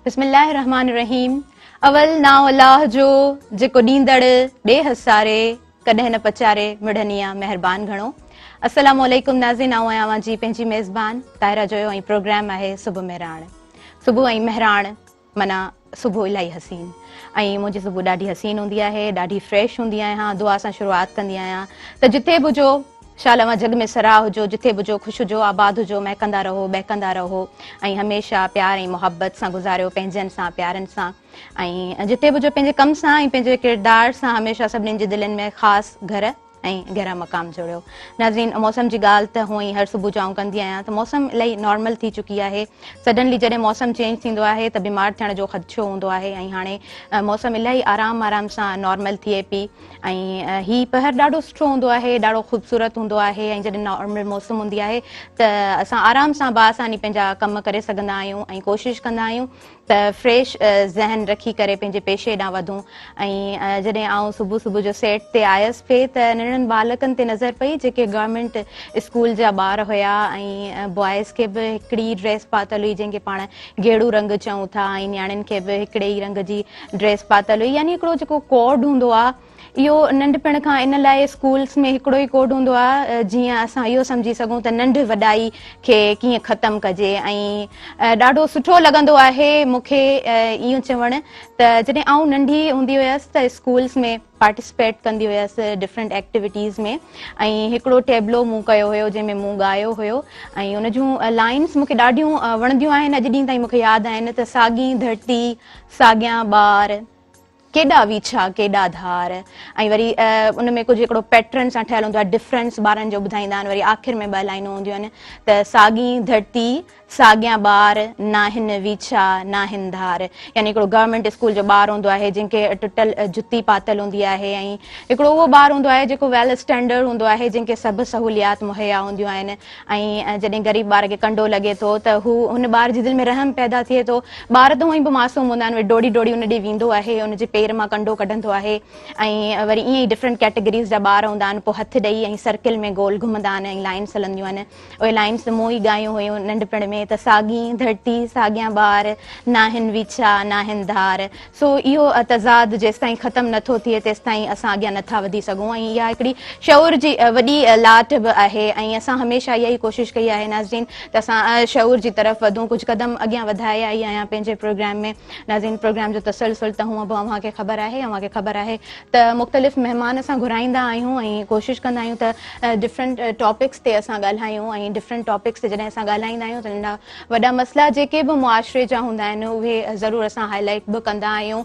بسم الله الرحمٰن الرحيم اول نانء الله جو جيڪو ڏيندڙ ڏيهه ساري ڪڏهن نه پچاري مڙهني آ مهربان گهڻو السلام عليڪم ناظرين آئون آهيان اوهان جي پنهنجي ميزبان طاهره جويو ۽ پروگرام آهي صبح مهراڻ صبح ۽ مهراڻ معنيٰ صبح الاهي حسين ۽ منهنجي صبح ڏاڍي حسين هوندي آهي ڏاڍي فريش هوندي آهيان دعا سان شروعات ڪندي آهيان ته جتي به هجو شال اوهان جڳ ۾ سرها هجو جتي به هجو خوش هجو آباد هجو مهڪندا رهو ٻهڪندا رهو ۽ هميشه پيار ۽ محبت سان گذاريو پنهنجن سان پيارن سان ۽ جتي به هجو پنهنجي ڪم سان ۽ پنهنجي ڪردار سان هميشه سڀني جي دلين ۾ خاص گهر ۽ گهرا مقام جوڙيو. ناظرين موسم جي ڳالهه ته هونئن ئي هر صبح جو آئون ڪندي آهيان ته موسم الاهي نارمل ٿي چڪي آهي سڊنلي جڏهن موسم چينج ٿيندو آهي ته بيمار ٿيڻ جو خدشو هوندو آهي ۽ هاڻي موسم الاهي آرام آرام سان نارمل ٿئي پي ۽ هي پهر ڏاڍو سٺو هوندو آهي ڏاڍو خوبصورت هوندو آهي ۽ جڏهن نارمل موسم هوندي آهي ته اسان آرام سان باآساني پنهنجا ڪم ڪري سگهندا آهيون ۽ ڪوشش ڪندا آهيون ته فريش ذهن رکي ڪري پنهنجي پيشي ڏانهن وڌون ۽ جڏهن آئون صبح صبح جو سيٽ تي آيس پئي ته ننڍڙن ٻالڪن تي نظر پئي جيڪي گورنمينٽ اسڪول جا ٻار هيا ۽ بوائز کي به هڪڙي ئي ڊريس پاتل هئي جنهن کي پاڻ گيڙو رنگ چئون ٿا ۽ نياڻين کي به هڪڙي ئي رنگ جي ڊريس پاتل هئي يعني هڪڙو جيڪو ڪوڊ هوندو آهي اهو ننڍپڻ کان ان لاء اسڪولس ۾ هڪڙو ئي ڪوڊ هوندو آهي جيئن اسان اهو سمجهي سگهون ته ننڍ وڏائي کي ڪيئن ختم ڪجي ۽ ڏاڍو سٺو لڳندو آهي مون کي اهو چوڻ ته جڏهن آئون ننڍي هوندي هيس ته اسڪولس ۾ پارٽيسپيٽ ڪندي هيس ڊفرنٽ ايڪٽيوٽيز ۾ ۽ هڪڙو ٽيبلو مون ڪيو هيو جنهن ۾ مون ڳايو هيو ۽ ان جون لائنس مون کي ڏاڍيون وڻنديون آهن اڄ ڏينهن تائين مون کي ياد آهن ته ساڳي ڌرتي ساڳيان ٻار ڪيڏا ويڇا ڪيڏا ڌار ۽ وري ان ۾ ڪجهه هڪڙو پيٽرن سان ٺهيل هوندو آهي ڊفرنس ٻارن جو ٻڌائيندا آهن وري آخر ۾ ٻه لائنون هونديون آهن ته ساڳي ڌرتي ساڳيان ٻار ناهن ويڇا ناهن ڌار يعني هڪڙو گورنمينٽ اسڪول جو ٻار هوندو آهي جنهن کي ٽٽل جتي پاتل هوندي آهي ۽ هڪڙو اهو ٻار هوندو آهي جيڪو ويل اسٽينڊرڊ هوندو آهي جنهن کي سڀ سهوليات مهيا هونديون آهن ۽ جڏهن غريب ٻار کي ڪنڊو لڳي ٿو ته هو هن ٻار جي دل ۾ رحم پيدا ٿئي ٿو. ٻار ته هونئن به معصوم هوندا آهن وري ڊوڙي ڊوڙي ان ڏي ويندو آهي ان جي پير مان ڪنڊو ڪڍندو آهي ۽ وري ائين ئي ڊفرنٽ ڪيٽيگريز جا ٻار هوندا آهن پوء هٿ ڏئي ۽ سرڪل ۾ گول گهمندا آهن ۽ لائنس هلنديون آهن اهي لائنس مون ئي ڳايون هيون ننڍپڻ ۾ ته ساڳي ڌرتي ساڳيان ٻار ناهن ويڇا ناهن ڌار سو اهو تضاد جيستائين ختم نه ٿو ٿئي تيستائين اسان اڳيان نه ٿا وڌي سگهون ۽ اها هڪڙي شعور جي وڏي لاٽ به آهي ۽ اسان هميشه اها ئي ڪوشش ڪئي آهي ناظرين ته اسان شعور جي طرف وڌون ڪجهه قدم اڳيان وڌائي آئي آهيان پنهنجي پروگرام ۾ ناظرين پروگرام جو تسلسل ته هونء به اوهان کي خبر آهي اوهان کي خبر آهي ته مختلف مهمان اسان گهرائيندا آهيون ۽ ڪوشش ڪندا آهيون ته ڊفرنٽ ٽاپڪس تي اسان ڳالهايون ۽ ڊفرنٽ ٽاپڪس تي جڏهن اسان ڳالهائيندا آهيون ته ننڍا وڏا مسئلا جيڪي به معاشري جا هوندا آهن اهي ضرور اسان هائي لائيٽ به ڪندا آهيون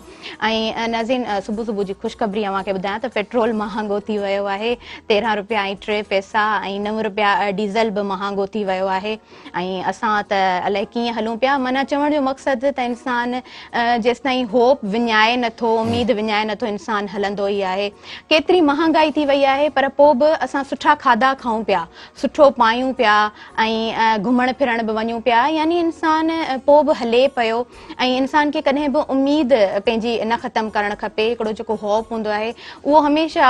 ۽ ناظرين صبح صبح جي خوشخبري اوهان کي ٻڌايان ته پيٽرول مهانگو ٿي ويو آهي 13 روپيا ۽ 3 پئسا ۽ 9 روپيا ڊيزل به مهانگو ٿي ويو آهي ۽ اسان ته الائي ڪيئن هلون پيا معنيٰ چوڻ جو مقصد ته انسان جيستائين هوپ وڃائي نٿو اميد وڃائي نٿو انسان هلندو ئي آهي ڪيتري مهانگائي ٿي وئي آهي پر پوء به اسان سٺا کاڌا کائون پيا سٺو پايون پيا ۽ گهمڻ ڦرڻ به وڃون پيا يعني انسان پوء به هلي پيو ۽ انسان کي ڪڏهن به اميد پنهنجي نه ختم ڪرڻ کپي هڪڙو جيڪو هوپ هوندو آهي اهو هميشه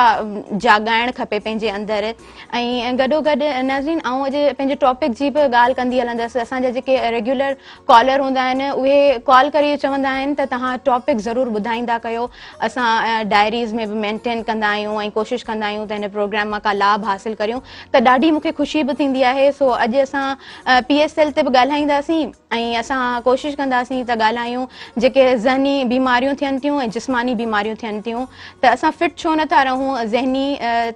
جاڳائڻ کپي پنهنجي اندر ۽ گڏو گڏ ناظرين آئون اڄ پنهنجي ٽاپڪ جي به ڳالهه ڪندي هلندس اسان جا جيڪي ريگيولر ڪالر هوندا آهن اهي ڪال ڪري چوندا آهن ته توهان ٽاپڪ ضرور ٻڌائيندا ڪيو اسان ڊائريز ۾ به مينٽين ڪندا آهيون ۽ ڪوشش ڪندا آهيون ته هن پروگرام مان ڪا لاڀ حاصل ڪريون ته ڏاڍي مون کي خوشي به ٿيندي آهي سو اڄ اسان پي ايس ايل تي به ڳالهائينداسين ۽ اسان ڪوشش ڪنداسين ته ڳالهايون جيڪي ذهني بيماريون ٿين ٿيون ۽ جسماني بيماريون ٿين ٿيون ته اسان فٽ ڇو نٿا رهون ذهني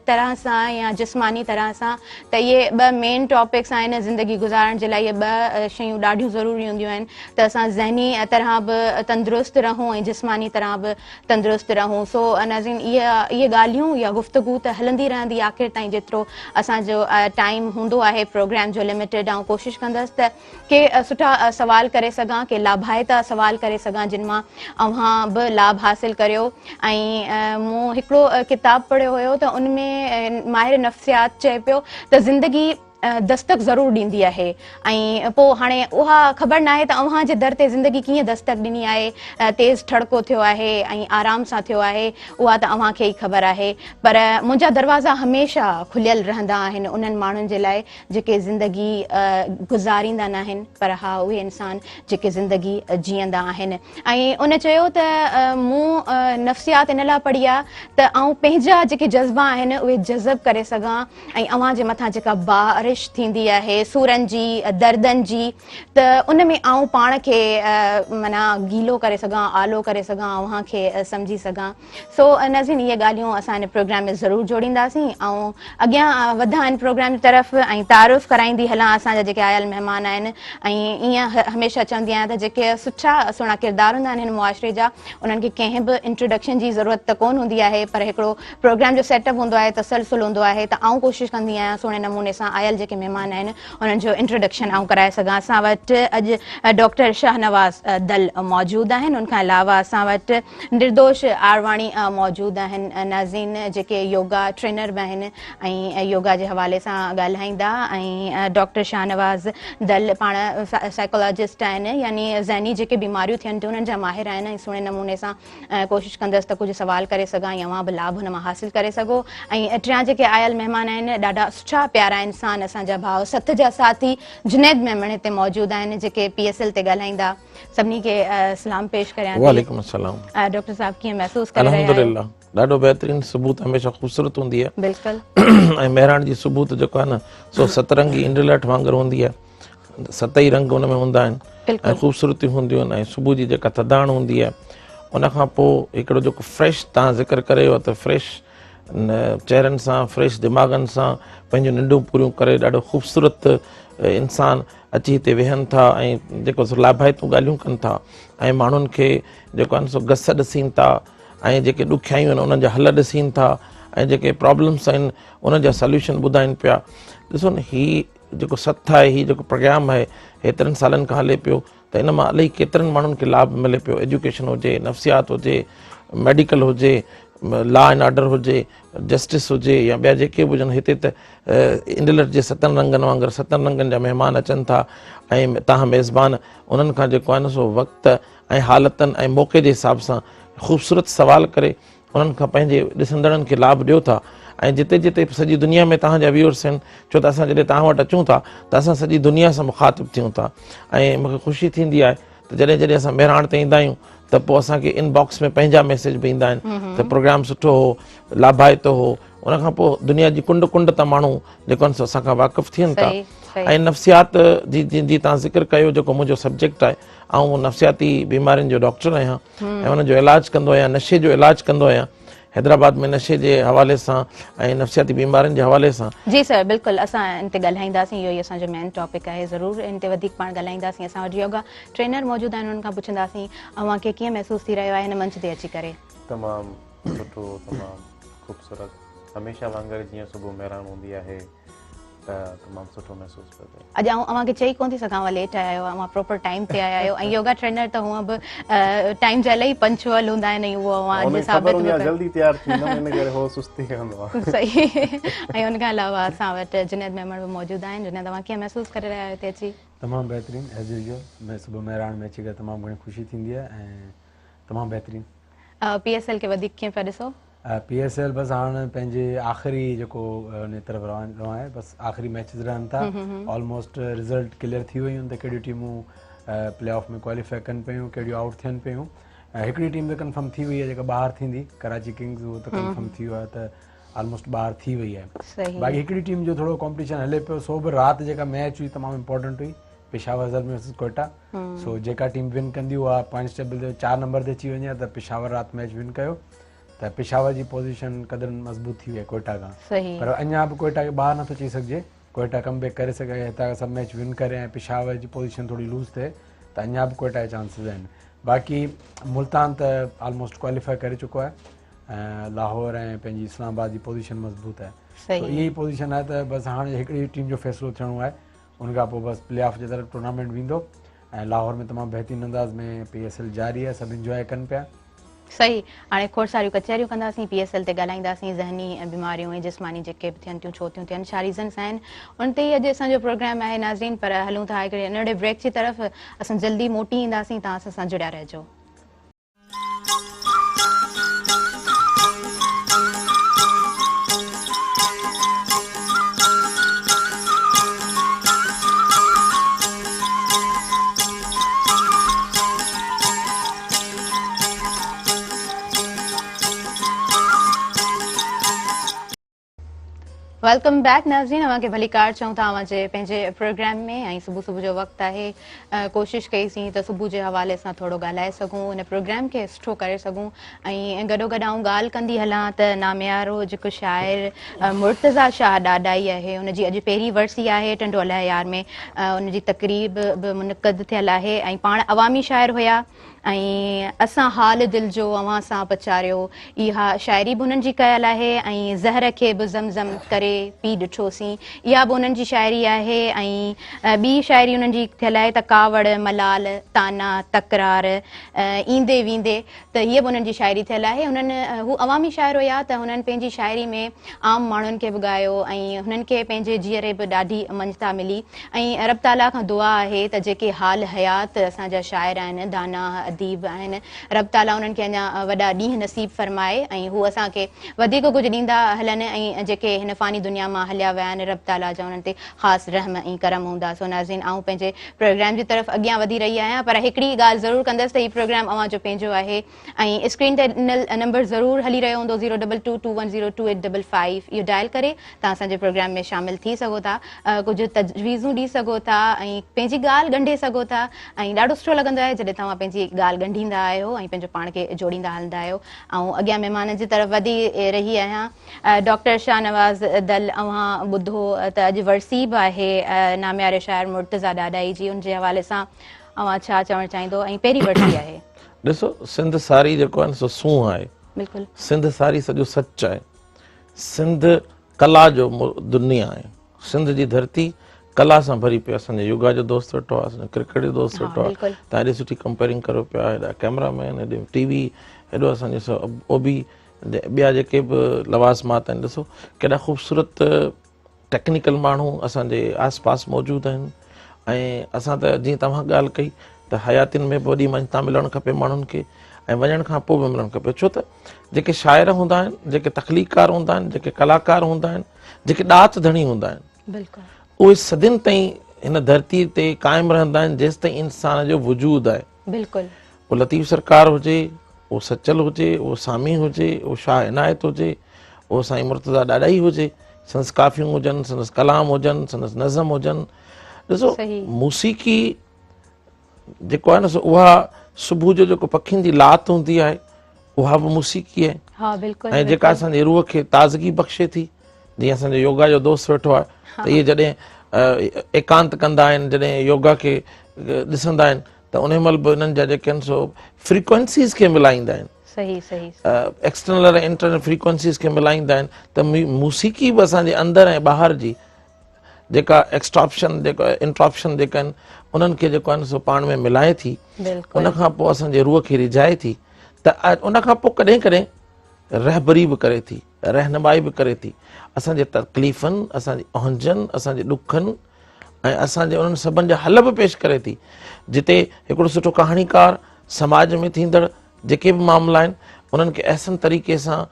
طرح سان يا جسماني طرح سان ته اهي ٻه مين ٽاپڪس آهن زندگي گذارڻ جي لاء اهي ٻه شيون ڏاڍيون ضروري هونديون آهن ته اسان ذهني طرح به تندرست رهون ۽ جسماني طرح به تندرست رهون سو ناظرين اهي ڳالهيون يا گفتگو ته هلندي رهندي آخر تائين جيترو اسان جو ٽائيم هوندو آهي پروگرام جو لميٽيڊ آئون ڪوشش ڪندس ته ڪي سٺا سوال ڪري سگهان ڪي لاڀائتا سوال ڪري سگهان جن مان اوهان به لاڀ حاصل ڪريو ۽ مون هڪڙو ڪتاب پڙهيو هيو ته ان ۾ ماهر نفسيات چئي پيو ته زندگي دستڪ ضرور ڏيندي آهي ۽ پوء هاڻي اها خبر ناهي ته اوهان جي در تي زندگي ڪيئن دستڪ ڏني آهي، تيز ٺڙڪو ٿيو آهي ۽ آرام سان ٿيو آهي، اها ته اوهان کي ئي خبر آهي. پر منهنجا دروازا هميشه کليل رهندا آهن انهن ماڻهن جي لاء جيڪي زندگي گذاريندا ناهن پر ها اهي انسان جيڪي زندگي جيئندا آهن. ۽ ان چيو ته مون نفسيات ان لاء پڙهي آهي ته آئون پنهنجا جيڪي جذبا آهن اهي جذب ڪري سگهان ۽ اوهان جي مٿان جيڪا بارش ٿيندي آهي سورن جي دردن جي ته ان ۾ آئون پاڻ کي معنيٰ گيلو ڪري سگهان آلو ڪري سگهان اوهان کي سمجهي سگهان سو ناظرين اهي ڳالهيون اسان هن پروگرام ۾ ضرور جوڙينداسين آئون اڳيان وڌان هن پروگرام جي طرف ۽ تعارف ڪرائيندي هلان اسان جا جيڪي آيل مهمان آهن ۽ ائين هميشه چوندي آهيان ته جيڪي سٺا سهڻا ڪردار هوندا آهن هن معاشري جا انهن کي ڪنهن به انٽروڊڪشن جي ضرورت ته ڪونه هوندي آهي پر هڪڙو پروگرام جو سيٽ اپ هوندو آهي تسلسل هوندو آهي ته آئون ڪوشش ڪندي آهيان سهڻي نموني سان آيل جيڪي مهمان آهن انهن جو انٽروڊڪشن آئون ڪرائي سگهان اسان وٽ اڄ ڊاڪٽر شاهنواز دل موجود آهن ان کان علاوه اسان وٽ نردوش آرواڻي موجود آهن ناظرين جيڪي يوگا ٽرينر به آهن ۽ يوگا جي حوالي سان ڳالهائيندا ۽ ڊاڪٽر شاهنواز دل پاڻ سائيڪالاجسٽ آهن يعني ذهني جيڪي بيماريون ٿين ٿيون انهن جا ماهر آهن ۽ سهڻي نموني سان ڪوشش ڪندس ته ڪجهه سوال ڪري سگهان ۽ اوهان به لاڀ ان مان حاصل ڪري سگهو ۽ ٽيان جيڪي آيل مهمان آهن ڏاڍا سٺا پيارا انسان اسان جا ڀاء سٿ جا ساٿي جنيد ميمڻ هتي موجود آهن جيڪي پي ايس ايل تي ڳالهائيندا سڀني کي سلام پيش ڪريان ٿي. وعليڪم السلام. ڊاڪٽر صاحب ڪيئن محسوس ڪري رهيا آهيو؟ الحمدلله ڏاڍو بهترين صبح ته هميشه خوبصورت هوندي آهي. بلڪل. ۽ مهراڻ جي صبح ته جيڪو آهي نه سو سترنگي انڊلٺ وانگر هوندي آهي. ست ئي رنگ ان ۾ هوندا آهن ۽ خوبصورتيون هونديون آهن ۽ صبح جي جيڪا ٿڌاڻ هوندي آهي ان کان پوء هڪڙو جيڪو فريش تان ذڪر ڪري ويو ته فريش چهرن سان فريش دماغن سان پنهنجون ننڊون پوريون ڪري ڏاڍو خوبصورت انسان اچي هتي ويهن ٿا ۽ جيڪو سو لاڀائتون ڳالهيون ڪن ٿا ۽ ماڻهن کي جيڪو آهن سو گس ڏسين ٿا ۽ جيڪي ڏکيائيون آهن انهن جا حل ڏسين ٿا ۽ جيڪي پرابلمس آهن انهن جا سلوشن ٻڌائين پيا ڏسو نه هي جيڪو سٿ آهي هي جيڪو پروگرام آهي هيترن سالن کان هلي پيو ته ان مان الائي ڪيترن ماڻهن کي لاڀ ملي پيو ايجوڪيشن هجي نفسيات هجي ميڊيڪل هجي لا اينڊ آرڊر هجي جسٽس هجي يا ٻيا جيڪي به هجن هتي ته انڊلٽ جي ستن رنگن وانگر ستن رنگن جا مهمان اچن ٿا ۽ تهان ميزبان انهن کان جيڪو آهي نه سو وقت ۽ حالتن ۽ موقعي جي حساب سان خوبصورت سوال ڪري انهن کان پنهنجي ڏسندڙن کي لاڀ ڏيو ٿا ۽ جتي جتي سڄي دنيا ۾ توهان جا ويورس آهن ڇو ته اسان جڏهن توهان وٽ اچون ٿا ته اسان سڄي دنيا سان مخاطب ٿيون ٿا ۽ مون کي خوشي ٿيندي آهي ته جڏهن جڏهن اسان مهراڻ تي ايندا آهيون ته پوء اسان کي ان باڪس ۾ پنهنجا ميسيج به ايندا آهن ته پروگرام سٺو هو لاڀائتو هو ان کان پوء دنيا جي ڪنڊ ڪنڊ تان ماڻهو جيڪو آهن سو اسان کان واقف ٿين ٿا ۽ نفسيات جي جي جي تان ذڪر ڪيو جيڪو منهنجو سبجيڪٽ آهي آئون نفسياتي بيمارين جو ڊاڪٽر آهيان ۽ ان جو علاج ڪندو آهيان نشي جو علاج ڪندو آهيان حيدرآباد ۾ نشي جي حوالي سان ۽ نفسياتي بيمارين جي حوالي سان. جي سر بلڪل اسان ان تي ڳالهائينداسين اهو ئي اسان جو مين ٽاپڪ آهي ضرور ان تي وڌيڪ پاڻ ڳالهائينداسين اسان وٽ يوگا ٽرينر موجود آهن انهن کان پڇنداسين اوهان کي ڪيئن محسوس ٿي رهيو آهي هن منچ تي اچي ڪري. تمام سٺو تمام خوبصورت هميشه وانگر جيئن صبح مهراڻ هوندي آهي ته تمام سٺو محسوس پيو ٿئي. اڄ آئون اوهان کي چئي ڪونه ٿي سگهان اوهان ليٽ آيا آهيو اوهان پراپر ٽائيم تي آيا آهيو ۽ يوگا ٽرينر ته هونء به ٽائيم جا الاهي پنچوئل هوندا آهن ۽ اهو اوهان اڄ ثابت به ڪيو. جلدي تيار ٿيندم ان ڪري هو سستي ڪندو آهي. صحيح ۽ ان کان علاوه اسان وٽ جنيد ميمڻ به موجود آهن جنيد اوهان ڪيئن محسوس ڪري رهيا آهيو هتي اچي؟ تمام بهترين ايز يوزوئل صبح مهراڻ ۾ اچي ڪري تمام گهڻي خوشي ٿيندي آهي ۽ تمام بهترين. پي ايس ايل کي وڌيڪ ڪيئن پيا ڏسو؟ پي ايس ايل بس هاڻ پنهنجي آخري جيڪو ان طرف روان آهي بس آخري ميچز رهن ٿا آلموسٽ رزلٽ ڪليئر ٿي ويون آهن ته ڪهڙيون ٽيمون پلي آف ۾ ڪواليفائي ڪن پيون ڪهڙيون آئوٽ ٿين پيون هڪڙي ٽيم ته ڪنفرم ٿي وئي آهي جيڪا ٻاهر ٿيندي ڪراچي ڪنگز اهو ته ڪنفرم ٿي ويو آهي ته آلموسٽ ٻاهر ٿي وئي آهي باقي هڪڙي ٽيم جو ٿورو ڪمپٽيشن هلي پيو سو به رات جيڪا ميچ هئي تمام امپورٽنٽ هئي پشاور زلمي ورسز ڪوئٽا سو جيڪا ٽيم ون ڪندي اها پوائنٽس ٽيبل تي 4 نمبر تي اچي وڃي ها ته پشاور رات ميچ ون ڪيو ته پشاور جي پوزيشن قدرن مضبوط ٿي وئي ڪوئٽا کان پر اڃا به ڪوئٽا کي ٻاهر نٿو چئي سگهجي ڪوئٽا ڪم بيڪ ڪري سگهي هتان کان سڀ ميچ ون ڪري ۽ پشاور جي پوزيشن ٿوري لوز ٿئي ته اڃا به ڪوئٽا جا چانسز آهن باقي ملتان ته آلموسٽ ڪواليفائي ڪري چڪو آهي ۽ لاهور ۽ پنهنجي اسلام آباد جي پوزيشن مضبوط آهي اها ئي پوزيشن آهي ته بس هاڻي هڪڙي ٽيم جو فيصلو ٿيڻو آهي ان کان پوء بس پلي آف جي طرف ٽورنامينٽ ويندو ۽ لاهور ۾ تمام بهترين انداز ۾ پي ايس ايل جاري آهي سڀ انجواء ڪن پيا. صحيح هاڻي کوڙ ساريون ڪچهريون ڪنداسين پي ايس ايل تي ڳالهائينداسين ذهني بيماريون ۽ جسماني جيڪي به ٿين ٿيون ڇو ٿيون ٿين ڇا ريزنس آهن ان تي ئي اڄ اسان جو پروگرام آهي ناظرين پر هلون ٿا هڪڙي ننڍڙي بريڪ جي طرف اسان جلدي موٽي اينداسين توهان اسان سان جڙيا رهجو. Welcome back ناظرين اوهان کي ڀليڪار چئون ٿا اوهان جي پنهنجي پروگرام ۾ ۽ صبح صبح جو وقت آهي ڪوشش ڪئي سين ته صبح جي حوالي سان ٿورو ڳالهائي سگهون ان پروگرام کي سٺو ڪري سگهون ۽ گڏو گڏ آئون ڳالهه ڪندي هلان ته ناميارو جيڪو شاعر مرتضيٰ شاهه ڏاڏاهي آهي ان جي اڄ پهرين ورسي آهي ٽنڊو الهيار ۾ ان جي تقريب به منعقد ٿيل آهي ۽ پاڻ عوامي شاعر هيا ۽ اسان حال دل جو اوهان سان پچاريو اها شاعري به انهن جي ڪيل آهي ۽ زهر کي به زم زم ڪري پي ڏٺوسين اها به انهن جي شاعري آهي ۽ ٻي شاعري انهن جي ٿيل آهي ته ڪاوڙ ملال طعنا تڪرار ايندي ويندي ته هيء به انهن جي شاعري ٿيل آهي انهن هو عوامي شاعر هيا ته هنن پنهنجي شاعري ۾ عام ماڻهن کي به ڳايو ۽ هنن کي پنهنجي جيئري به ڏاڍي مڃتا ملي ۽ رب تعاليٰ کان دعا آهي ته جيڪي حال حيات اسان جا شاعر آهن، داناء اديب آهن، رب تعاليٰ انهن کي اڃا وڏا ڏينهن نصيب فرمائي ۽ هو اسان کي وڌيڪ ڪجهه ڏيندا هلن ۽ جيڪي هن فاني دنيا مان هليا ويا آهن رب تعاليٰ جا انهن تي خاص رحم ۽ ڪرم هوندا. سو ناظرين آئون پنهنجي پروگرام جي طرف اڳيان وڌي رهي آهيان پر هڪڙي ڳالهه ضرور ڪندس ته هي پروگرام اوهان جو پنهنجو آهي ۽ اسڪرين تي ڏنل نمبر ضرور هلي رهيو هوندو zero double two two one zero two eight double five اهو ڊائل ڪري توهان اسان جي پروگرام ۾ شامل ٿي سگهو ٿا ڪجهه تجويزون ڏئي سگهو ٿا ۽ پنهنجي ڳالهه ڳنڍي سگهو ٿا ۽ ڏاڍو سٺو لڳندو آهي جڏهن توهان پنهنجي ڳالهه ڳنڍيندا آهيو ۽ پنهنجو پاڻ کي جوڙيندا هلندا آهيو آئون اڳيان مهمانن جي طرف وڌي رهي آهيان ڊاڪٽر شاهنواز دل اوهان ٻڌو ته اڄ ورسي به آهي نامياري شاعر مرتضيٰ ڏاڏاهي جي ان جي حوالي سان اوهان ڇا چوڻ چاهيندو ۽ پهرين ورسي آهي. ڏسو سنڌ ساري جيڪو آهي سو سونهن آهي. بلڪل. سنڌ ساري سڄو سچ آهي. سنڌ ڪلا جو دنيا آهي. سنڌ جي ڌرتي ڪلا سان ڀري پئي آهي. اسان جو يوگا جو دوست ويٺو آهي، اسان جو ڪرڪيٽ جو دوست ويٺو آهي. توهان ايڏي سٺي ڪمپيئرنگ ڪريو پيا، هيڏا ڪئميرا مين، هيڏي ٽي وي، هيڏو اسان جو او بي ٻيا جيڪي به لوازمات آهن ڏسو ڪيڏا خوبصورت ٽيڪنيڪل ماڻهو اسان جي آس پاس موجود آهن ۽ اسان ته جيئن توهان ڳالهه ڪئي ته حياتين ۾ به وڏي مڃتا ملڻ کپي ماڻهن کي ۽ وڃڻ کان پوء به ملڻ کپي ڇو ته جيڪي شاعر هوندا آهن جيڪي تخليقڪار هوندا آهن جيڪي ڪلاڪار هوندا آهن جيڪي ڏات ڌڻي هوندا آهن بلڪل اهي صدين تائين هن ڌرتي تي قائم رهندا آهن جيستائين انسان جو وجود آهي بلڪل اهو لطيف سرڪار هجي، اهو سچل هجي، اهو سامي هجي، اهو شاهه عنايت هجي، اهو سائين مرتضيٰ ڏاڏاهي هجي، سندس ڪافيون هجن، سندس ڪلام هجن، سندس نظم هجن. ڏسو موسيقي جيڪو آهي نه سو اها صبح جو جيڪو پکين جي لات هوندي آهي اها به موسيقي آهي. ها بلڪل ۽ جيڪا اسان جي روح کي تازگي بخشي ٿي جيئن اسان جو يوگا جو دوست ويٺو آهي ته اهي جڏهن ايڪانت ڪندا آهن جڏهن يوگا کي ڏسندا آهن ته انهي مهل به انهن جا جيڪي آهن سو فريڪوئنسيز کي ملائيندا آهن. صحيح صحيح. ايڪسٽرنل ۽ انٽرنل فريڪوئنسيز کي ملائيندا آهن ته موسيقي به اسان جي اندر ۽ ٻاهر جي جيڪا ايڪسٽراپشن جيڪا انٽراپشن جيڪا آهن انهن کي جيڪو آهن سو پاڻ ۾ ملائي ٿي ان کان پوء اسان جي روح کي ريجهائي ٿي ته ان کان پوء ڪڏهن ڪڏهن رهبري به ڪري ٿي رهنمائي به ڪري ٿي اسان جي تڪليفن اسان جي اهنجن اسان جي ڏکن ۽ اسان جي انهن سڀن جا حل به پيش ڪري ٿي جتي هڪڙو سٺو ڪهاڻيڪار سماج ۾ ٿيندڙ جيڪي به معاملا آهن انهن کي احسن طريقي سان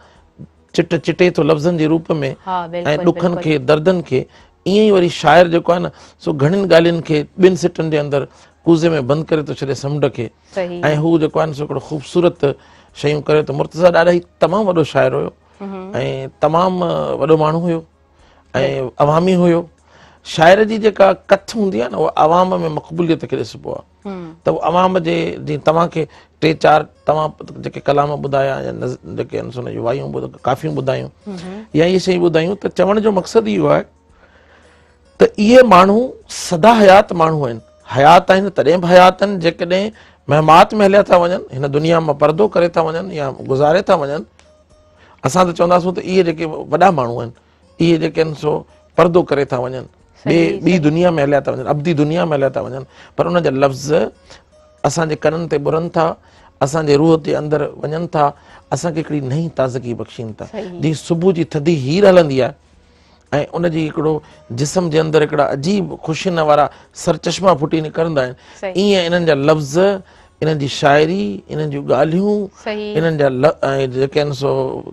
چٽ چٽي ٿو لفظن جي روپ ۾ ۽ ڏکن کي دردن کي ائين ئي وري شاعر جيڪو آهي نه سو گهڻين ڳالهين کي ٻن سٽن جي اندر ڪوزي ۾ بند ڪري ٿو ڇڏي سمنڊ کي ۽ هو جيڪو آهي نه سو هڪڙو خوبصورت شيون ڪري ٿو مرتضيٰ ڏاڏاهي تمام وڏو شاعر هيو ۽ تمام وڏو ماڻهو هيو ۽ عوامي هيو شاعر جي جيڪا ڪٿ هوندي آهي نه اها عوام ۾ مقبوليت کي ڏسبو آهي ته عوام جي جي توهان کي ٽي چار توهان جيڪي ڪلام ٻڌايا يا جيڪي آهن سو وايون ڪافيون ٻڌايون يا اهي شيون ٻڌايون ته چوڻ جو مقصد اهو آهي ته اهي ماڻهو سدا حيات ماڻهو آهن حيات آهن تڏهن به حيات آهن جيڪڏهن مهمات ۾ هليا ٿا وڃن هن دنيا مان پردو ڪري ٿا وڃن يا گذاري ٿا وڃن اسان ته چونداسون ته اهي جيڪي وڏا ماڻهو آهن اهي جيڪي آهن سو پردو ڪري ٿا وڃن ٻي ٻي دنيا ۾ هليا ٿا وڃن ابدي دنيا ۾ هليا ٿا وڃن پر انهن جا لفظ اسان جي ڪنن تي ٻرن ٿا اسان جي روح جي اندر وڃن ٿا، اسان کي هڪڙي نئين تازگي بخشين ٿا. جيئن صبح جي ٿڌي هير هلندي آهي ۽ ان جي هڪڙو جسم جي اندر هڪڙا عجيب خوشين وارا سرچشما ڦٽي نڪرندا آهن، ائين انهن جا لفظ، انهن جي شاعري، انهن جون ڳالهيون، انهن جا جيڪي آهن سو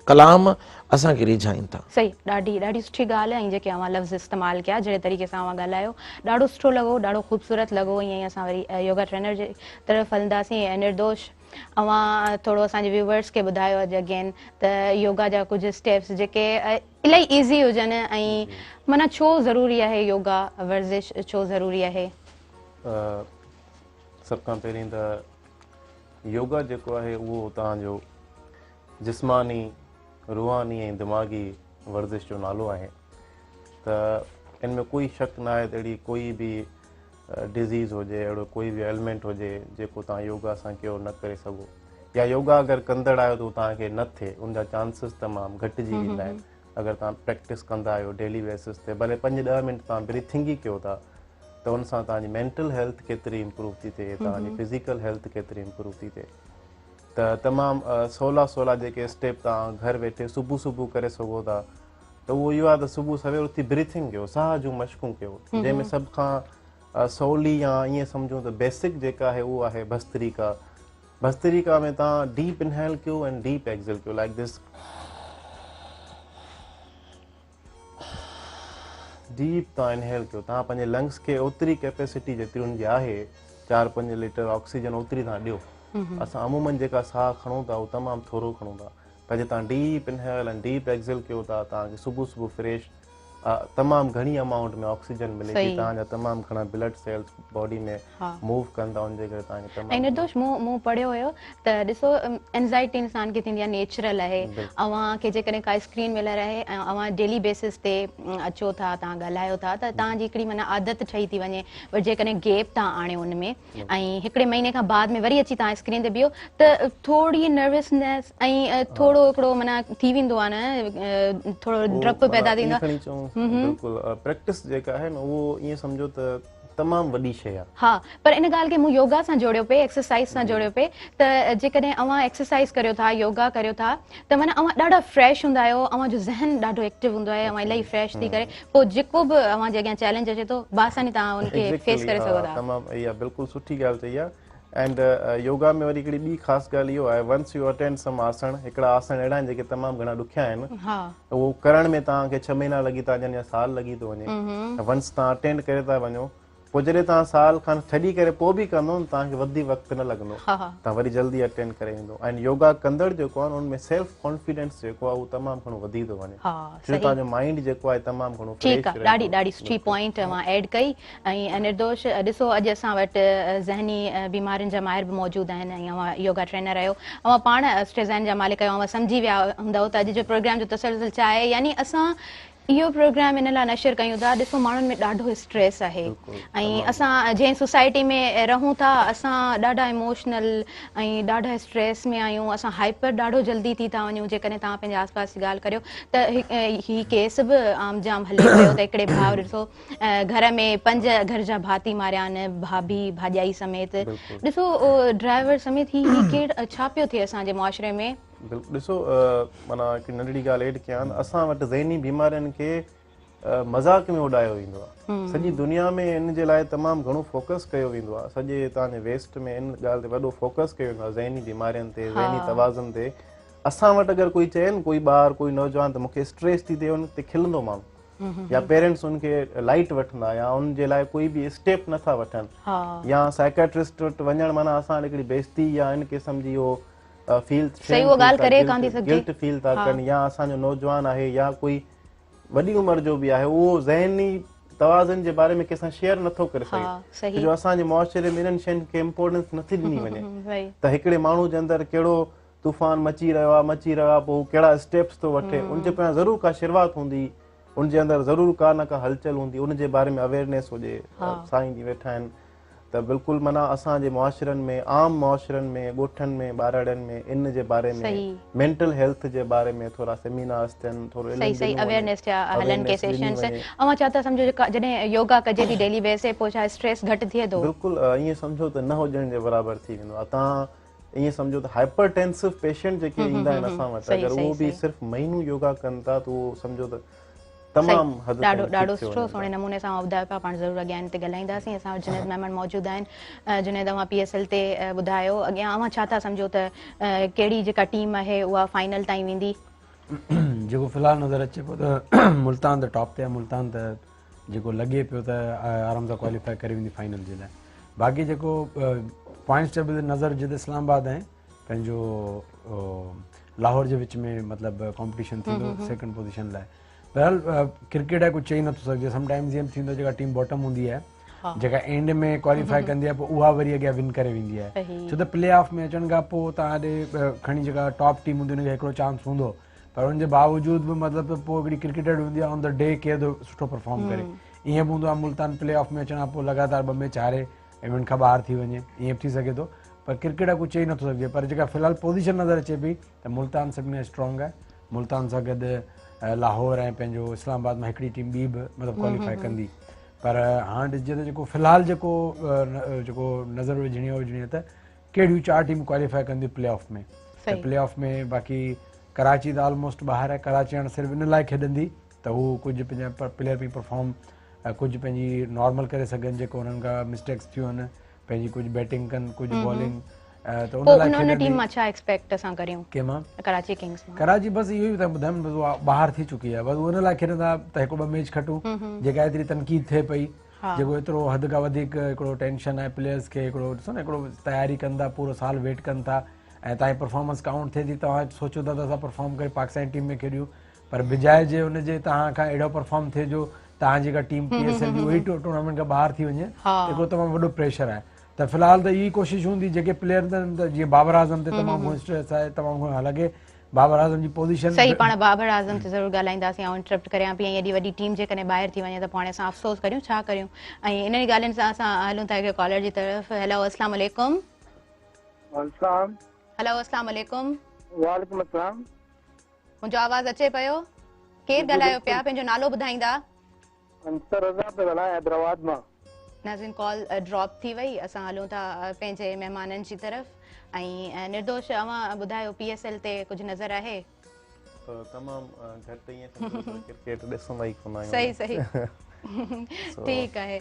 ڪلام اسان کي ريجهائين ٿا. صحيح ڏاڍي ڏاڍي سٺي ڳالهه ۽ جيڪي اوهان لفظ استعمال ڪيا جهڙي طريقي سان اوهان ڳالهايو ڏاڍو سٺو لڳو ڏاڍو خوبصورت لڳو ائين ئي اسان وري يوگا ٽرينر جي طرف هلنداسين نردوش اوهان ٿورو اسان جي ويوورس کي ٻڌايو اڄ اگين ته يوگا جا ڪجهه اسٽيپس جيڪي الاهي ايزي هجن ۽ معنيٰ ڇو ضروري آهي يوگا ورزش ڇو ضروري آهي؟ سڀ کان پهرين ته يوگا جيڪو آهي اهو توهان جو جسماني، روحاني ۽ دماغي ورزش جو نالو آهي ته ان ۾ ڪوئي شڪ نه آهي ته اهڙي ڪوئي به ڊزيز هجي اهڙو ڪوئي به ايلمينٽ هجي جيڪو توهان يوگا سان ڪيور نه ڪري سگهو يا يوگا اگر ڪندڙ آهيو ته توهان کي نه ٿئي ان جا چانسز تمام گهٽجي ويندا آهن اگر توهان پريڪٽس ڪندا آهيو ڊيلي بيسس تي ڀلي 5 10 منٽ توهان بريٿنگ ئي ڪيو ٿا ته ان سان توهان جي مينٽل هيلٿ ڪيتري امپروو ٿي ٿئي توهان جي فزيڪل هيلٿ ڪيتري امپروو ٿي ٿئي ته تمام سولا سولا جيڪي اسٽيپ توهان گهر ويٺي صبح صبح ڪري سگهو ٿا ته اهو اهو آهي ته صبح سوير اٿي بريٿنگ ڪيو، ساهه جون مشقون ڪيو، جنهن ۾ سڀ کان سولي يا ائين سمجهون ته بيسڪ جيڪا آهي اهو آهي ڀستريڪا. ڀستريڪا ۾ توهان ڊيپ انهيل ڪيو ۽ ڊيپ ايڪزيل ڪيو لائڪ this deep توهان انهيل ڪيو، توهان پنهنجي لنگس کي اوتري ڪيپيسٽي جيتري ان جي آهي 4 5 ليٽر آڪسيجن اوتري توهان ڏيو. اسان عمومن جيڪا ساهه کڻون ٿا اهو تمام ٿورو کڻون ٿا. پر جي توهان ڊيپ انهيل ۽ ڊيپ ايڪزيل ڪيو ٿا توهان کي صبح صبح فريش تمام گهڻي امائونٽ ۾ آڪسيجن ملي ٿي توهان جا تمام گهڻا بلڊ سيلز باڊي ۾ موو ڪن ٿا ان جي ڪري توهان کي تمام ۽ نردوش مون پڙهيو هيو ته ڏسو انزائٽي انسان کي ٿيندي آهي نيچرل آهي اوهان کي جيڪڏهن ڪا اسڪرين مليل آهي ۽ اوهان ڊيلي بيسس تي اچو ٿا توهان ڳالهايو ٿا ته توهان جي هڪڙي معنيٰ عادت ٺهي ٿي وڃي وري جيڪڏهن گيپ توهان آڻيو ان ۾ ۽ هڪڙي مهيني کان بعد ۾ وري اچي توهان اسڪرين تي بيهو ته ٿوري نروسنيس ۽ ٿورو هڪڙو معنيٰ ٿي ويندو آهي نه ٿورو ڊپ پيدا ٿيندو آهي. بلڪل پريڪٽس جيڪا آهي نه اهو ائين سمجهو ته تمام وڏي شيء آهي. ها پر ان ڳالهه کي مون يوگا سان جوڙيو پئي ايڪسرسائز سان جوڙيو پئي ته جيڪڏهن اوهان ايڪسرسائز ڪريو ٿا يوگا ڪريو ٿا ته معنيٰ اوهان ڏاڍا فريش هوندا آهيو اوهان جو ذهن ڏاڍو ايڪٽو هوندو آهي اوهان الاهي فريش ٿي ڪري پوء جيڪو به اوهان جي اڳيان چئلينج اچي ٿو باآساني توهان ان کي فيس ڪري سگهو ٿا. تمام اها بلڪل سٺي ڳالهه چئي آهي اينڊ يوگا ۾ وري هڪڙي ٻي خاص ڳالهه اهو آهي ونس يو اٽينڊ سم آسڻ هڪڙا آسڻ اهڙا آهن جيڪي تمام گهڻا ڏکيا آهن اهو ڪرڻ ۾ توهان کي 6 مهينا لڳي ٿا وڃن يا سال لڳي ٿو وڃي ونس توهان اٽينڊ ڪري ٿا وڃو پوء جڏهن توهان سال کن ڇڏي ڪري پوء به ڪندو نه توهان کي وڌيڪ وقت نه لڳندو توهان وري جلدي اٽينڊ ڪري ويندو ۽ يوگا ڪندڙ جيڪو آهي ان ۾ سيلف ڪانفيڊنس جيڪو آهي اهو تمام گهڻو وڌي ٿو وڃي ڇو جو توهان جو مائنڊ جيڪو آهي تمام گهڻو فريش ٺيڪ آهي ڏاڍي ڏاڍي سٺي پوائنٽ اوهان ايڊ ڪئي ۽ نردوش ڏسو اڄ اسان وٽ ذهني بيمارين جا ماهر به موجود آهن ۽ اوهان يوگا ٽرينر آهيو اوهان پاڻ سٺي ذهن جا مالڪ آهيو اوهان سمجهي ويا هوندؤ ته اڄ جو پروگرام جو تسلسل ڇا آهي يعني اسان اهو پروگرام ان لاء نشر ڪيون ٿا ڏسو ماڻهن ۾ ڏاڍو اسٽريس آهي ۽ اسان جنهن سوسائٽي ۾ رهون ٿا اسان ڏاڍا ايموشنل ۽ ڏاڍا اسٽريس ۾ آهيون اسان هائپر ڏاڍو جلدي ٿي ٿا وڃون جيڪڏهن توهان پنهنجي آس پاس جي ڳالهه ڪريو ته هي ڪيس به عام جام هلي پيو ته هڪڙي ڀاء ڏسو گهر ۾ 5 گهر جا ڀاتي ماريا آهن ڀاڀي ڀاڄائي سميت ڏسو ڊرائيور سميت هي ڪهڙ ڇا پيو ٿئي اسان جي معاشري ۾. بلڪل ڏسو معنيٰ هڪ ننڍڙي ڳالهه ايڊ ڪيان اسان وٽ ذهني بيمارين کي مذاق ۾ اڏايو ويندو آهي سڄي دنيا ۾ ان جي لاء تمام گهڻو فوڪس ڪيو ويندو آهي سڄي توهان جي ويسٽ ۾ ان ڳالهه تي وڏو فوڪس ڪيو ويندو آهي ذهني بيمارين تي ذهني توازن تي اسان وٽ اگر ڪوئي چئي نه ڪوئي ٻار ڪوئي نوجوان ته مونکي اسٽريس ٿي ٿئي ان تي کلندو ماڻهو يا پيرنٽس ان کي لائٽ وٺندا يا ان جي لاء ڪوئي به اسٽيپ نٿا وٺن يا سائيڪاٽرسٽ وٽ وڃڻ معنيٰ اسان وٽ هڪڙي بيعزتي يا ان قسم جي اهو فيل صحيح اها ڳالهه ڪري ڪانه ٿي سگهجي گلٽ فيل ٿا ڪن يا اسان جو نوجوان آهي يا ڪوئي وڏي عمر جو به آهي اهو ذهني توازن جي باري ۾ ڪنهن سان شيئر نٿو ڪري سگهي ڇو جو اسان جي معاشري ۾ انهن شين کي امپورٽنس نٿي ڏني وڃي ته هڪڙي ماڻهو جي اندر ڪهڙو طوفان مچي رهيو آهي مچي رهيو آهي پوء هو ڪهڙا اسٽيپس ٿو وٺي ان جي پويان ضرور ڪا شروعات هوندي ان جي اندر ضرور ڪا نه ڪا هلچل هوندي ان جي باري ۾ اويئرنيس هجي سائين جي ويٺا آهن ته بلڪل معنيٰ اسان جي معاشرن ۾ عام معاشرن ۾ ڳوٺن ۾ ٻهراڙين ۾ ان جي باري ۾ مينٽل هيلٿ جي باري ۾ ٿورا سيمينارز ٿين ٿورو علم ڏنو وڃي اويئرنيس جا هلن ڪي سيشنز اوهان ڇا ٿا سمجهو جڏهن يوگا ڪجي ٿي ڊيلي بيس تي پوء ڇا اسٽريس گهٽ ٿئي ٿو؟ بلڪل ائين سمجهو ته نه هجڻ جي برابر ٿي ويندو آهي توهان ائين سمجهو ته هائپر ٽينسو پيشنٽ جيڪي ايندا آهن اسان وٽ اگر اهو به صرف مهينو يوگا ڪن ٿا ته اهو سمجهو ته تمام حد تائين ڏاڍو ڏاڍو سٺو سهڻي نموني سان ٻڌايو پيا پاڻ ضرور اڳيان ان تي ڳالهائينداسين اسان وٽ جنيد ميمڻ موجود آهن جنيد اوهان پي ايس ايل تي ٻڌايو اڳيان اوهان ڇا ٿا سمجهو ته ڪهڙي جيڪا ٽيم آهي اها فائنل تائين ويندي؟ جيڪو في الحال نظر اچي پيو ته ملتان ته ٽاپ تي آهي ملتان ته جيڪو لڳي پيو ته آرام سان ڪواليفائي ڪري ويندي فائنل جي لاء باقي جيڪو پوائنٽس ٽيبل تي نظر هجي ته اسلام آباد ۽ پنهنجو لاهور جي وچ ۾ مطلب ڪمپٽيشن ٿيندو سيڪنڊ پوزيشن لاء بهرحال ڪرڪيٽ آهي ڪجهه چئي نٿو سگهجي سم ٽائمز ائين به ٿيندو جيڪا ٽيم باٽم هوندي آهي جيڪا اينڊ ۾ ڪواليفائي ڪندي آهي پوء اها وري اڳيان ون ڪري ويندي آهي ڇو ته پلي آف ۾ اچڻ کان پوء توهان ڏي کڻي جيڪا ٽاپ ٽيم هوندي ان کي هڪڙو چانس هوندو پر ان جي باوجود به مطلب ته پوء هڪڙي ڪرڪيٽر هوندي آهي آن the D ڪير ٿو سٺو پرفارم ڪري ائين به هوندو آهي ملتان پلي آف ۾ اچڻ کان پوء لڳاتار ٻه ميچ هاري ايونٽ کان ٻاهر ٿي وڃي ائين به ٿي سگهي ٿو پر ڪرڪيٽ آهي ڪجهه چئي نٿو سگهجي پر جيڪا في الحال پوزيشن نظر اچي پئي ته ملتان سڀني کان اسٽرانگ آهي ملتان سان گڏ لاهور ۽ پنهنجو اسلام آباد مان هڪڙي ٽيم ٻي به مطلب ڪواليفائي ڪندي پر هاڻ ڏسجي ته جيڪو في الحال جيڪو جيڪو نظر وجهڻي آهي وجهڻي آهي ته ڪهڙيون چار ٽيم ڪواليفائي ڪنديون پلي آف ۾ ته پلي آف ۾ باقي ڪراچي ته آلموسٽ ٻاهر آهي ڪراچي هاڻ صرف ان لاء کيڏندي ته هو ڪجهه پنهنجا پليئر پنهنجي پرفارم ڪجهه پنهنجي نارمل ڪري سگهن جيڪو انهن کان مسٽيڪس ٿيون آهن پنهنجي ڪجهه بيٽنگ ڪن ڪجهه بالنگ ته ان لاء ان ٽيم مان ڇا ايڪسپيڪٽ اسان ڪريون ڪنهن مان ڪراچي ڪنگز مان ڪراچي بس اهو ئي ته ٻڌايم بس اها ٻاهر ٿي چڪي آهي بس ان لاء کيڏندا ته هڪ ٻه ميچ کٽون جيڪا ايتري تنقيد ٿئي پئي جيڪو ايترو حد کان وڌيڪ هڪڙو ٽينشن آهي پليئرز کي هڪڙو ڏسو نه هڪڙو تياري ڪن ٿا پورو سال ويٽ ڪن ٿا ۽ توهان جي پرفارمنس ڪائونٽ ٿئي ٿي توهان سوچو ٿا ته اسان پرفارم ڪري پاڪستاني ٽيم ۾ کيڏيون پر بجاء جي ان جي توهان کان اهڙو پرفارم ٿئي جو توهان جيڪا ٽيم پي ايس ايل جي اهي ٽورنامينٽ کان ٻاهر ٿي وڃي هڪڙو تمام وڏو پريشر آهي ته في الحال ته اهي ڪوشش هوندي جيڪي پليئر آهن ته جيئن بابر اعظم تي تمام گهڻو اسٽريس آهي تمام گهڻو حالانڪه بابر اعظم جي پوزيشن صحيح پاڻ بابر اعظم تي ضرور ڳالهائينداسين آئون انٽرپٽ ڪريان پئي ۽ ايڏي وڏي ٽيم جيڪڏهن ٻاهر ٿي وڃي ته پوء هاڻي اسان افسوس ڪريون ڇا ڪريون ۽ انهن ڳالهين سان اسان هلون ٿا هڪڙي ڪالر جي طرف هيلو السلام عليڪم السلام هيلو السلام عليڪم وعليڪم السلام منهنجو آواز اچي پيو؟ ڪير ڳالهايو پيا پنهنجو نالو ٻڌائيندا؟ انصر رضا پيو ڳالهايان حيدرآباد مان. ناظرين ڪال ڊراپ ٿي وئي اسان هلون ٿا پنهنجي مهمانن جي طرف ۽ نردوش اوهان ٻڌايو پي ايس ايل تي ڪجهه نظر آهي؟ تمام گهٽ ائين سمجهو ته ڪرڪيٽ ڏسندا ئي ڪونه آهيون. صحيح صحيح ٺيڪ آهي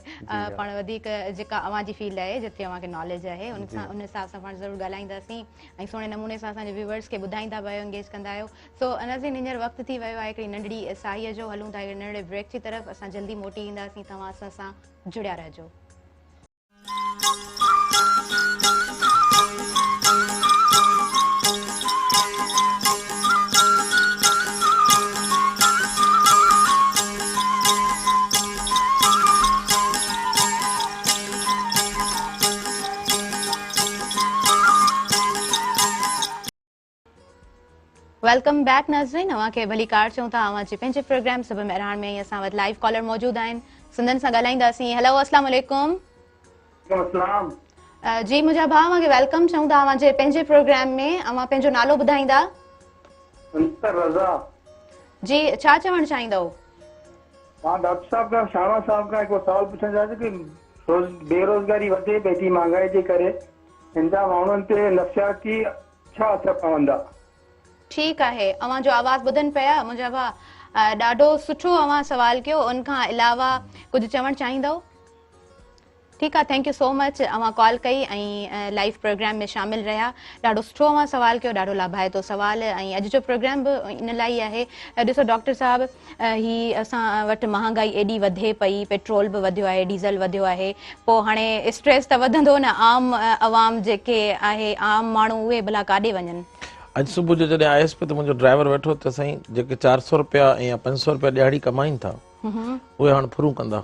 پاڻ وڌيڪ جيڪا اوهان جي فيلڊ آهي جتي اوهان کي ناليج آهي ان سان ان حساب سان پاڻ ضرور ڳالهائينداسين ۽ سهڻي نموني سان اسان جي ويورز کي ٻڌائيندا به آهيو انگيج ڪندا آهيو سو ناظرين هينئر وقت ٿي ويو آهي هڪڙي ننڍڙي ساهيء جو هلون ٿا هڪڙي ننڍڙي بريڪ جي طرف اسان جلدي موٽي اينداسين توهان اسان سان جڙيا رهجو. Welcome back ناظرين اوهان کي ڀليڪار چئون ٿا اوهان جي پنهنجي پروگرام صبح مهراڻ ۾ اسان وٽ لائيو ڪالر موجود آهن سندن سان ڳالهائينداسين هيلو السلام عليڪم السلام جي منهنجا ڀاء اوهان کي welcome چئون ٿا اوهان جي پنهنجي پروگرام ۾ اوهان پنهنجو نالو ٻڌائيندا انصر رضا جي ڇا چوڻ چاهيندؤ مان ڊاڪٽر صاحب کان شاهنواز صاحب کان هڪڙو سوال پڇڻ چاهيان ٿو ڪي روز بيروزگاري وڌي پئي ٿي مهانگائي جي ڪري ان جا ماڻهن تي نفسياتي ڇا اثر پوندا. ٺيڪ آهي اوهان جو آواز ٻڌن پيا منهنجا ڀاء ڏاڍو سٺو اوهان سوال ڪيو ان کان علاوه ڪجهه چوڻ چاهيندؤ. ٺيڪ آ thank you so مچ اوهان ڪال ڪئي ۽ لائيو پروگرام ۾ شامل رهيا ڏاڍو سٺو اوهان سوال ڪيو ڏاڍو لاڀائتو سوال ۽ اڄ جو پروگرام به ان لاء ئي آهي ڏسو ڊاڪٽر صاحب هي اسان وٽ مهانگائي ايڏي وڌي پئي پيٽرول به وڌيو آهي ڊيزل وڌيو آهي پوء هاڻي اسٽريس ته وڌندو نه عام عوام جيڪي آهي عام ماڻهو اهي ڀلا ڪاڏي وڃن. اڄ صبح جو جڏهن آيس پئي ته منهنجو ڊرائيور ويٺو ته سائين جيڪي 400 رپيا يا 500 رپيا ڏهاڙي ڪمائين ٿا اهي هاڻ ڦرون ڪندا.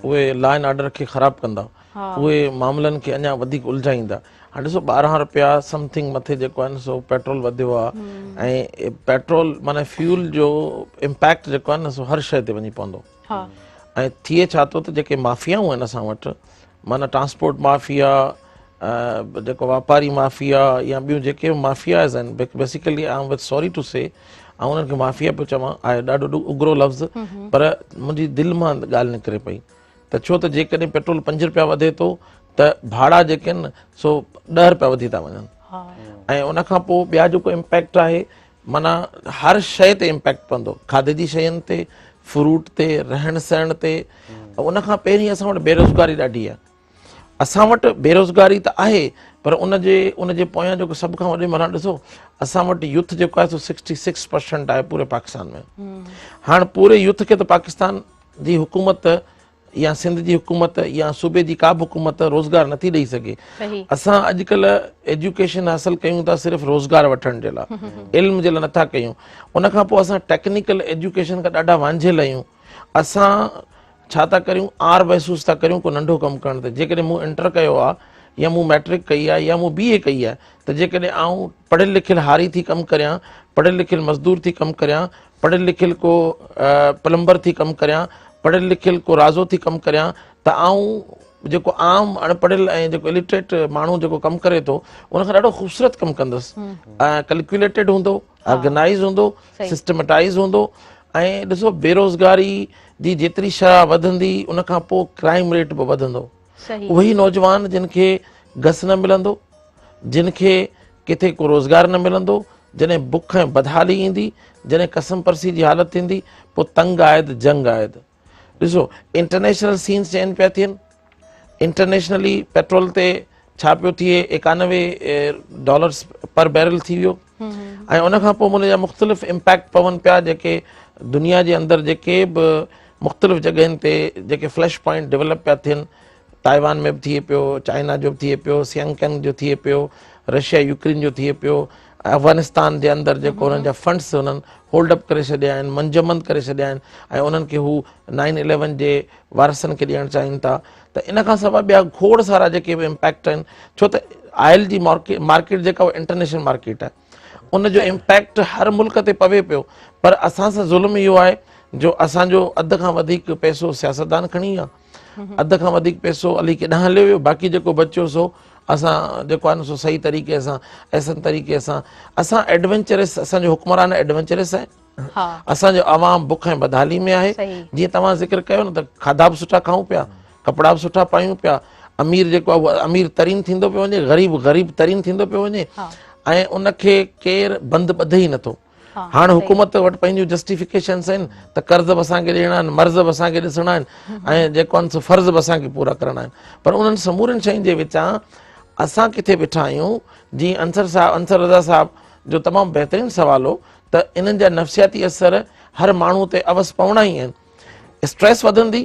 اهي لا اينڊ آرڊر کي خراب ڪندا اهي معاملن کي اڃا وڌيڪ الجهائيندا هاڻي ڏسو 12 رپيا سمٿنگ مٿي جيڪو آهي سو پيٽرول وڌيو آهي ۽ پيٽرول معنی فيول جو امپيڪٽ جيڪو آهي نه سو هر شيء تي وڃي پوندو ۽ ٿئي ڇا ٿو ته جيڪي مافيائون آهن اسان وٽ معنی ٽرانسپورٽ مافيا جيڪو واپاري مافيا يا ٻيون جيڪي به مافياز آهن basically I am with sorry to say آئون انهن کي مافيا پيو چوان آهي ڏاڍو اگرو لفظ پر منهنجي دل مان ڳالهه نڪري پئي ته ڇو ته جيڪڏهن پيٽرول 5 روپيا وڌي ٿو ته ڀاڙا جيڪي آهن سو 10 روپيا وڌي ٿا وڃن. ۽ ان کان پوء ٻيا جيڪو امپيڪٽ آهي معنيٰ هر شيء تي امپيڪٽ پوندو، کاڌي جي شين تي، فروٽ تي، رهڻ سهڻ تي. ان کان پهرين اسان وٽ بيروزگاري ڏاڍي آهي. اسان وٽ بيروزگاري ته آهي پر ان جي ان جي پويان جيڪو سڀ کان وڏي معنيٰ ڏسو اسان وٽ يوٿ جيڪو آهي سو 66% آهي پوري پاڪستان ۾. هاڻ پوري يوٿ کي ته پاڪستان جي حڪومت يا سنڌ جي حڪومت يا صوبي جي ڪا به حڪومت روزگار نٿي ڏئي سگهي. اسان اڄڪلهه ايجوڪيشن حاصل ڪيون ٿا صرف روزگار وٺڻ جي لاء، علم جي لاء نٿا ڪيون. ان کان پوء اسان ٽيڪنيڪل ايجوڪيشن کان ڏاڍا وانجهيل آهيون. اسان ڇا ٿا ڪريون، آر محسوس ٿا ڪريون ڪو ننڍو ڪم ڪرڻ تي. جيڪڏهن مون انٽر ڪيو آهي يا مون ميٽرڪ ڪئي آهي يا مون بي اي ڪئي آهي ته جيڪڏهن آئون پڙهيل لکيل هاري ٿي ڪم ڪريان، پڙهيل لکيل مزدور ٿي ڪم ڪريان، پڙهيل لکيل ڪو پلمبر ٿي ڪم ڪريان، پڙهيل لکيل ڪو رازو ٿي ڪم ڪريان ته آئون جيڪو عام اڻ پڙهيل ۽ جيڪو الٽريٽ ماڻهو جيڪو ڪم ڪري ٿو ان کان ڏاڍو خوبصورت ڪم ڪندس. ڪلڪيوليٽيڊ هوندو، آرگنائز هوندو، سسٽميٽائز هوندو ۽ ڏسو بيروزگاري جي جيتري شرح وڌندي ان کان پوء ڪرائم ريٽ به وڌندو. اهي نوجوان جن کي گس نه ملندو، جن کي ڪٿي ڪو روزگار نه ملندو، جڏهن بک ۽ بدحالي ايندي، جڏهن قسم پرسي جي حالت ٿيندي، پوء تنگ آيد جنگ آيد. ڏسو انٽرنيشنل سينز چينج پيا ٿين، انٽرنيشنلي پيٽرول تي ڇا پيو ٿئي، 91 ڊالرز پر بيرل ٿي ويو ۽ ان کان پوء ان جا مختلف امپيڪٽ پون پيا جيڪي دنيا جي اندر جيڪي به مختلف جڳهين تي جيڪي فليش پوائنٽ ڊيولپ پيا ٿين، تائيوان ۾ به ٿئي پيو، چائنا جو به ٿئي پيو، سيانگ جو ٿئي پيو، رشيا يوڪرين جو ٿئي پيو، افغانستان جي اندر جيڪو انهن جا فنڊس انهن هولڊ اپ ڪري ڇڏيا آهن، منجمند ڪري ڇڏيا آهن ۽ انهن کي هو نائن اليون جي وارثن کي ڏيڻ چاهين ٿا ته ان کان سواء ٻيا کوڙ سارا جيڪي به امپيڪٽ آهن، ڇو ته آئل جي مارڪيٽ جيڪا اها انٽرنيشنل مارڪيٽ آهي، ان جو امپيڪٽ هر ملڪ تي پوي پيو، پر اسان سان ظلم اهو آهي جو اسان جو اڌ کان وڌيڪ پئسو سياستدان کڻي ويا، اڌ کان وڌيڪ پئسو الائي ڪيڏانهن هليو ويو، باقي جيڪو بچيو سو اسان جيڪو آهي نه سو صحيح طريقي سان احسن طريقي سان اسان ايڊونچرس، اسان جو حڪمران ايڊونچرس آهن، اسان جو عوام بک ۽ بدحالي ۾ آهي. جيئن توهان ذڪر ڪيو نه ته کاڌا به سٺا کائون پيا، ڪپڙا به سٺا پايون پيا، امير جيڪو آهي اهو امير ترين ٿيندو پيو وڃي، غريب غريب ترين ٿيندو پيو وڃي ۽ ان کي ڪير بند ٻڌي ئي نٿو. هاڻ حڪومت وٽ پنهنجون جسٽيفڪيشنس آهن ته قرض به اسان کي ڏيڻا آهن، مرض به اسان کي ڏسڻا آهن ۽ جيڪو آهن سو فرض به اسان کي پورا ڪرڻا آهن، پر انهن سمورين شين جي وچان اسان ڪٿي بيٺا آهيون. جيئن انصر صاحب، انصر رضا صاحب جو تمام بهترين سوال هو ته انهن جا نفسياتي اثر هر ماڻهو تي اوس پوڻا ئي آهن. اسٽريس وڌندي،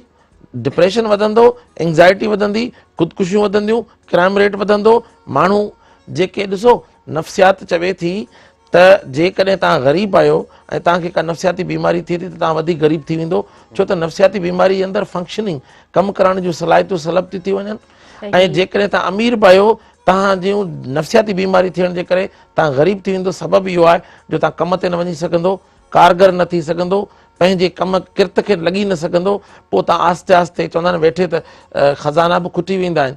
ڊپريشن وڌندو، انگزائٽي وڌندي، خودڪشيون وڌنديون، ڪرائم ريٽ وڌندو، ماڻهو جيڪي ڏسو نفسيات چوي ٿي ته جيڪڏهن توهان غريب آهيو ۽ توهان کي ڪا نفسياتي بيماري ٿئي ٿي ته توهان وڌيڪ غريب ٿي ويندو، ڇو ته نفسياتي بيماري جي اندر فنڪشننگ، ڪم ڪرڻ جون صلاحيتون سلب ٿي ٿي وڃن ۽ جيڪڏهن توهان امير به آهيو توهان جون نفسياتي بيماري ٿيڻ جي ڪري توهان غريب ٿي ويندو. سبب اهو آهي جو توهان ڪم تي نه وڃي سگهندو، ڪارگر نه ٿي سگهندو، پنهنجي ڪم ڪرت کي لڳي نه سگهندو، پوء توهان آهستي آهستي چوندا آهن ويٺي ته خزانا به کٽي ويندا آهن،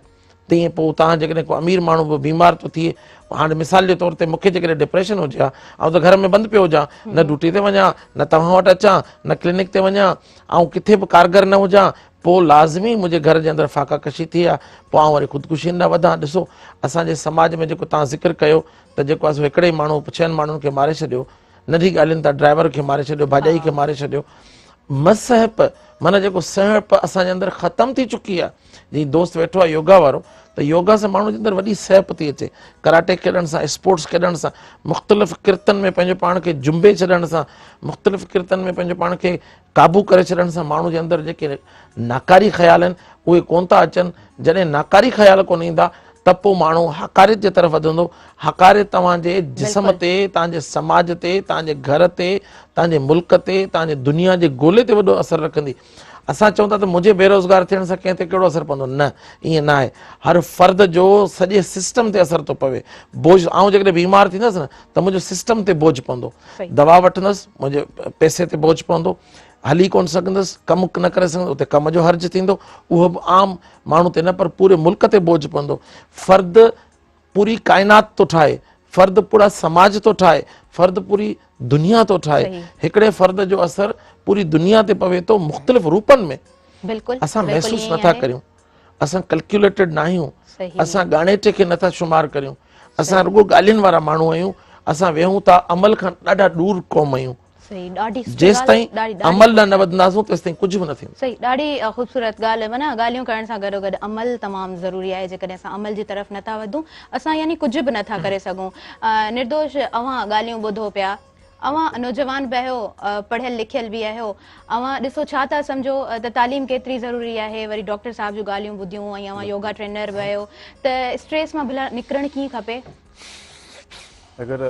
تيئن پوء توهان جيڪڏهن ڪو امير ماڻهو به بيمار ٿو ٿئي، هاڻي مثال جي طور تي مون کي جيڪڏهن ڊپريشن هجي ها، آئون ته گهر ۾ بند پيو هجان، نه ڊيوٽي تي وڃان، نه توهان وٽ اچان، نه ڪلينڪ تي وڃان، آئون ڪٿي به ڪارگر نه هجان، پوء لازمي منهنجي گهر جي اندر فاقا ڪشي ٿئي ها، پوء آئون وري خودڪشين ڏانهن وڌان. ڏسو اسان جي سماج ۾ جيڪو توهان ذڪر ڪيو ته جيڪو آهي سو هڪڙي ئي ماڻهو ڇهن ماڻهن کي ماري ڇڏيو، ننڍي ڳالهين تان ڊرائيور کي ماري ڇڏيو، ڀاڄائي کي ماري ڇڏيو. مسهپ معنيٰ جيڪو سهپ اسان جي اندر ختم ٿي چڪي آهي. جي دوست ويٺو آهي يوگا وارو ته يوگا سان ماڻهو جي اندر وڏي سهپ ٿي اچي. ڪراٽي کيڏڻ سان، اسپورٽس کيڏڻ سان، مختلف ڪرتن ۾ پنهنجو پاڻ کي جنبي ڇڏڻ سان، مختلف ڪرتن ۾ پنهنجو پاڻ کي قابو ڪري ڇڏڻ سان ماڻهو جي اندر جيڪي ناڪاري خيال آهن اهي ڪونه ٿا اچن. جڏهن ناڪاري خيال ڪونه ايندا ته پوء ماڻهو حقارت جي طرف وڌندو. حقارت توهان جي جسم تي، توهان جي سماج تي، توهان جي گهر تي، توهان جي ملڪ تي، توهان جي دنيا جي گولي تي وڏو اثر رکندي. اسان چئون ٿا ته منهنجي بيروزگار ٿيڻ سان ڪنهن تي ڪهڙو اثر پوندو؟ نه، ائين نه آهي. هر فرد جو سڄي سسٽم تي اثر ٿو پوي. بوجه، آئون جيڪڏهن بيمار ٿيندس نه ته منهنجو سسٽم تي بوجه پوندو. دوا وٺندس، منهنجي پئسي تي بوجه پوندو. هلي ڪونه سگهندس، ڪم نه ڪري سگهندس، اتي ڪم جو حرج ٿيندو. اهو به عام ماڻهو تي نه پر پوري ملڪ تي بوجه پوندو. فرد پوري ڪائنات ٿو ٺاهي، فرد پورا سماج ٿو ٺاهي، فرد پوري دنيا ٿو ٺاهي. هڪڙي فرد جو اثر پوري دنيا تي پوي ٿو مختلف روپن ۾. اسان محسوس نٿا ڪريون، اسان ڪلڪيوليٽيڊ ناهيون، اسان ڳاڻيٽي کي نٿا شمار ڪريون. اسان رڳو ڳالهين وارا ماڻهو آهيون، اسان ويهون ٿا عمل کان ڏاڍا ڏور قوم آهيون. صحيح ڏاڍي سٺي جيستائين عمل ڏانهن نه وڌنداسون تيستائين ڪجهه به نه ٿيندو. صحيح ڏاڍي خوبصورت ڳالهه معنيٰ ڳالهيون ڪرڻ سان گڏو گڏ عمل تمام ضروري آهي جيڪڏهن اسان عمل جي طرف نه ٿا وڌون اسان يعني ڪجهه به نه ٿا ڪري سگهون نردوش اوهان ڳالهيون ٻڌو پيا اوهان نوجوان به آهيو پڙهيل لکيل به آهيو اوهان ڏسو ڇا ٿا سمجهو ته تعليم ڪيتري ضروري آهي وري ڊاڪٽر صاحب جون ڳالهيون ٻڌيون ۽ اوهان يوگا ٽرينر به آهيو ته اسٽريس مان ڀلا نڪرڻ ڪيئن کپي؟ اگر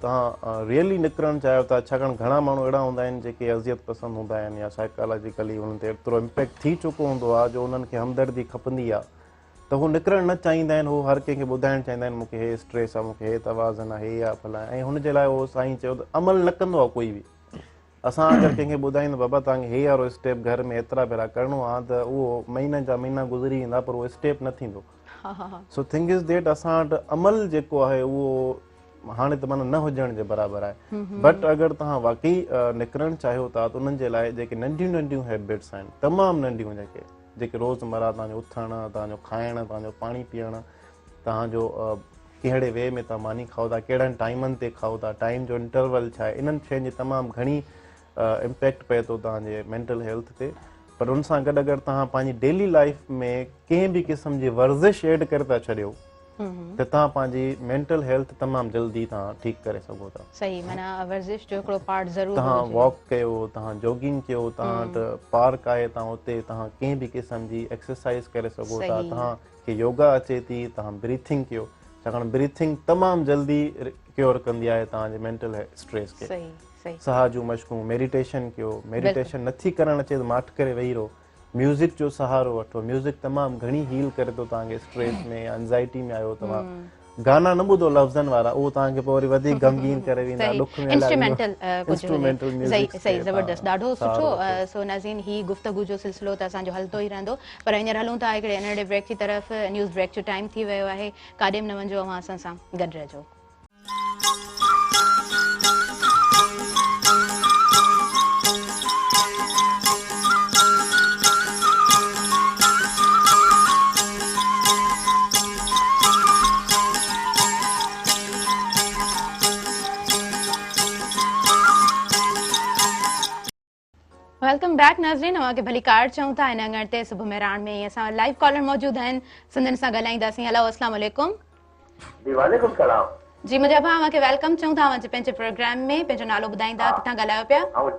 توهان ريئلي نڪرڻ چاهيو ٿا ڇاڪاڻ گهڻا ماڻهو اهڙا هوندا آهن جيڪي اذيت پسند هوندا آهن يا سائيڪالاجيڪلي انهن تي ايترو امپيڪٽ ٿي چڪو هوندو آهي جو انهن کي همدردي کپندي آهي ته هو نڪرڻ نه چاهيندا آهن هو هر ڪنهن کي ٻڌائڻ چاهيندا آهن مون کي هي اسٽريس آهي مون کي هي توازن آهي هي آهي فلاڻ ۽ هن جي لاء اهو سائين چيو ته عمل نه ڪندو آهي ڪوئي به اسان اگر ڪنهن کي ٻڌايون ته بابا توهان کي هي وارو اسٽيپ گهر ۾ ايترا ڀيرا ڪرڻو آهي ته اهو مهينن جا مهينا گذري ويندا پر اهو اسٽيپ نه ٿيندو سو ٿنگ is that اسان وٽ عمل جيڪو آهي اهو هاڻي ته معنيٰ نه هجڻ جي برابر آهي بٽ اگر توهان واقعي نڪرڻ چاهيو ٿا ته انهن جي لاء جيڪي ننڍيون ننڍيون هيبٽس آهن تمام ننڍيون جيڪي جيڪي روز مره توهان جو اٿڻ توهان جو کائڻ توهان جو پاڻي پيئڻ توهان جو ڪهڙي وي ۾ توهان ماني کائو ٿا ڪهڙن ٽائيمن تي کائو ٿا ٽائيم جو انٽرول ڇا آهي انهن شين جي تمام گهڻي امپيڪٽ پئي ٿو توهان جي مينٽل هيلٿ تي پر ان سان گڏ اگر توهان پنهنجي ڊيلي لائف ۾ ڪنهن به قسم جي ورزش ايڊ ڪري ٿا ڇڏيو ته توهان پنهنجي مينٽل هيلٿ تمام جلدي توهان ٺيڪ ڪري سگهو ٿا. صحيح معنيٰ ورزش جو هڪڙو پارٽ ضرور توهان واڪ ڪيو توهان جوگنگ ڪيو توهان وٽ پارڪ آهي توهان اتي توهان ڪنهن به قسم جي ايڪسرسائز ڪري سگهو ٿا توهان کي يوگا اچي ٿي توهان بريٿنگ ڪيو ڇاڪاڻ بريٿنگ تمام جلدي ڪيور ڪندي آهي توهان جي مينٽل اسٽريس کي. ساهه جون مشقون، ميڊيٽيشن ڪيو، ميڊيٽيشن نٿي ڪرڻ اچي ته ماٺ ڪري ويهي رهو، ميوزڪ جو سهارو وٺو، ميوزڪ تمام گهڻي هيل ڪري ٿو توهان کي اسٽريس ۾ يا انزائٽي ۾ آهيو توهان گانا نه ٻڌو لفظن وارا اهو توهان کي پوء وري وڌيڪ غمگين ڪري ويندا ڏک ۾ انسٽرومينٽل انسٽرومينٽل ميوزڪ صحيح زبردست ڏاڍو سٺو سو ناظرين هي گفتگو جو سلسلو ته اسان جو هلندو ئي رهندو پر هينئر هلون ٿا هڪڙي ننڍڙي بريڪ جي طرف نيوز بريڪ جو ٽائيم ٿي ويو آهي ڪاڏي به نه وڃجو اوهان اسان سان گڏ رهجو. Welcome back ناظرين اوهان کي ڀليڪار چئون ٿا هن اڱڻ تي صبح مهراڻ ۾ اسان وٽ لائيو ڪالر موجود آهن سندن سان ڳالهائينداسين هلو اسلام عليڪم جي وعليڪم السلام جي منهنجا ڀاء اوهان کي welcome چئون ٿا اوهان جي پنهنجي پروگرام ۾ پنهنجو نالو ٻڌائيندا ڪٿان ڳالهايو پيا؟ آئون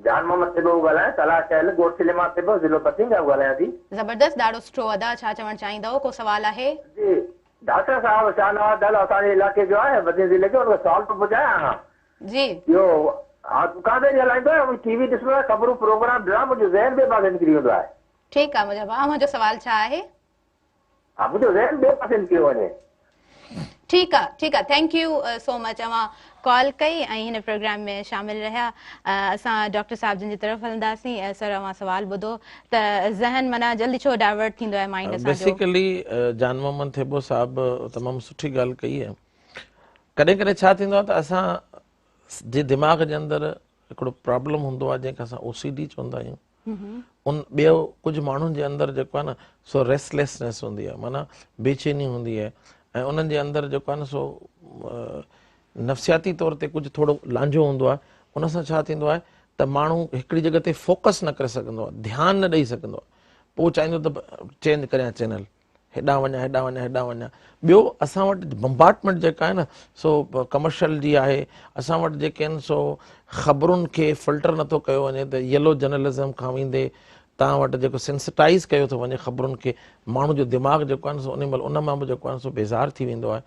جان محمد ٿيٻو ڳالهايان تلاء شهر ڳوٺ سليمان ٿيٻو ضلعو بدين کان ڳالهايان ٿي. زبردست ڏاڍو سٺو ادا ڇا چوڻ چاهيندؤ ڪو سوال آهي؟ جي ڊاڪٽر صاحب شاهنواز دل اسان جي علائقي جو آهي بدين ضلعي جو ان کان سوال ٿو پڇايان ها جي. اهو ها دڪانداري هلائيندو آهي ٽي وي ڏسندو آهي خبرون پروگرام ڊرامو منهنجو ذهن ٻئي پاسي نڪري ويندو آهي. ٺيڪ آ منهنجا ڀاء اوهان جو سوال ڇا آهي؟ ها منهنجو ذهن ٻئي پاسي نڪريو وڃي. ٺيڪ آ ٺيڪ آ thank you سو مچ اوهان ڪال ڪئي ۽ هن پروگرام ۾ شامل رهيا اسان ڊاڪٽر صاحب جن جي طرف هلنداسين سر اوهان سوال ٻڌو ته ذهن معنيٰ جلدي ڇو ڊائيورٽ ٿيندو آهي مائنڊ اسان جو. بيسيڪلي جان محمد ٿيٻو صاحب تمام سٺي ڳالهه ڪئي آهي ڪڏهن ڪڏهن ڇا ٿيندو آهي ته اسان جي دماغ جي اندر هڪڙو پرابلم هوندو آهي جنهن کي اسان او سي ڊي چوندا آهيون ان ٻيو ڪجهه ماڻهن جي اندر جيڪو آهي نه سو ريسٽليسنيس هوندي آهي معنيٰ بيچيني هوندي آهي ۽ انهن جي اندر جيڪو آهي نه سو نفسياتي طور تي ڪجهه ٿورو لانجهو هوندو آهي ان سان ڇا ٿيندو آهي ته ماڻهو هڪڙي جڳهه تي فوڪس نه ڪري سگهندو آهي ڌيان نه ڏئي سگهندو آهي پوء چاهيندو ته چينج ڪريان چينل هيڏانهن وڃان هيڏانهن وڃان هيڏانهن وڃان ٻيو اسان وٽ بمبارٽمينٽ جيڪا آهي نه سو ڪمرشل جي آهي اسان وٽ جيڪي آهن سو خبرن کي فلٽر نٿو ڪيو وڃي ته يلو جرنلزم کان ويندي توهان وٽ جيڪو سينسٽائز ڪيو ٿو وڃي خبرن کي ماڻهو جو دماغ جيڪو آهي نه سو ان مهل ان مان به جيڪو آهي سو بيزار ٿي ويندو آهي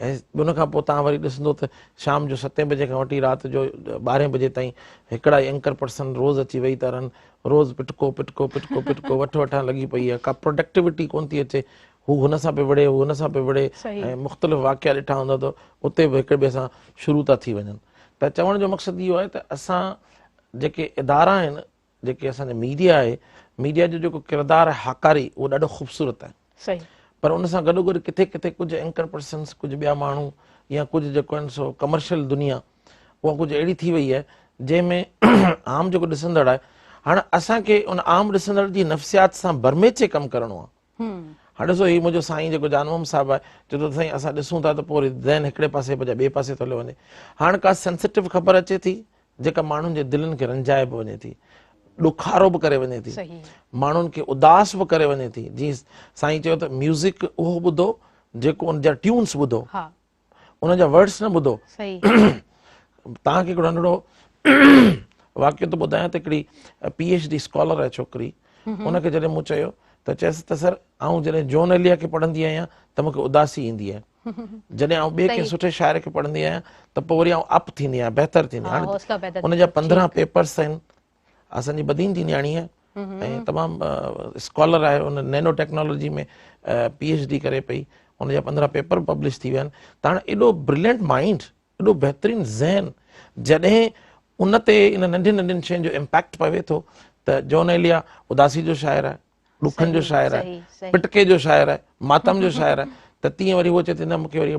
۽ ان کان پوء توهان وري ڏسندو ته شام جو ستين بجي کان وٺي رات جو ٻارهين بجي تائين هڪڙا ئي اينڪر پرسن روز اچي ويهي ٿا رهن روز پٽڪو پٽڪو پٽڪو پٽڪو وٺ وٺان لڳي پئي آهي ڪا پروڊڪٽيوٽي ڪون ٿي اچي هو هن سان پيو وڙهي هو هن سان پيو وڙهي ۽ مختلف واقعا ڏٺا هوندا ته اتي به هڪ ٻئي سان شروع ٿا ٿي وڃن ته چوڻ جو مقصد اهو آهي ته اسان جيڪي ادارا آهن جيڪي اسان جي ميڊيا آهي ميڊيا جو جيڪو ڪردار آهي هاڪاري اهو ڏاڍو خوبصورت آهي صحيح پر ان سان گڏو گڏ ڪٿي ڪٿي ڪجهه اينڪر پرسنس ڪجهه ٻيا ماڻهو يا ڪجهه جيڪو آهن سو ڪمرشل دنيا اها ڪجهه اهڙي ٿي وئي آهي جنهن ۾ عام جيڪو ڏسندڙ آهي هاڻ اسان کي ان عام ڏسندڙ جي نفسيات سان برميچي ڪم ڪرڻو آهي. هاڻي ڏسو هي منهنجو سائين جيڪو جان محمد صاحب آهي چئي ٿو ته سائين اسان ڏسون ٿا ته پوء وري ذهن هڪڙي پاسي بجاء ٻئي پاسي ٿو هليو وڃي. هاڻ ڪا سينسيٽو خبر اچي ٿي جيڪا ماڻهن جي دلين کي رنجائي به وڃي ٿي، ڏکارو به ڪري وڃي ٿي، ماڻهن کي اداس به ڪري وڃي ٿي. جيئن سائين چيو ته ميوزڪ اهو ٻڌو جيڪو ان جا ٽيونس ٻڌو، ان جا ورڊس نه ٻڌو. توهان کي هڪڙو ننڍڙو واقعو ٿو ٻڌايان ته هڪڙي پي ايڇ ڊي اسڪالر آهي ڇوڪري، ان کي جڏهن مون چيو ته چيس ته سر آئون جڏهن جون ايليا کي پڙهندي آهيان ته مون کي اداسي ايندي آهي، جڏهن آئون ٻئي ڪنهن سٺي شاعر کي پڙهندي آهيان ته پوء وري آئون اپ ٿيندي آهيان، بهتر ٿيندي آهيان. هاڻي ان جا 15 پيپرس آهن، اسان جي بدين جي نياڻي آهي ۽ تمام اسڪالر آهي، ان nano technology ۾ P H D ڪري پئي، ان جا 15 پيپر پبلش ٿي ويا آهن. ته هاڻي ايڏو برلينٽ مائنڊ، ايڏو بهترين ذهن، جڏهن ان تي ان ننڍين ننڍين شين جو امپيڪٽ پوي ٿو ته جون ايليا اداسي جو شاعر آهي، ڏکن جو شاعر آهي، پٽڪي جو شاعر آهي، ماتم جو شاعر آهي، ته تيئن وري هو چئي ٿي نه مون کي وري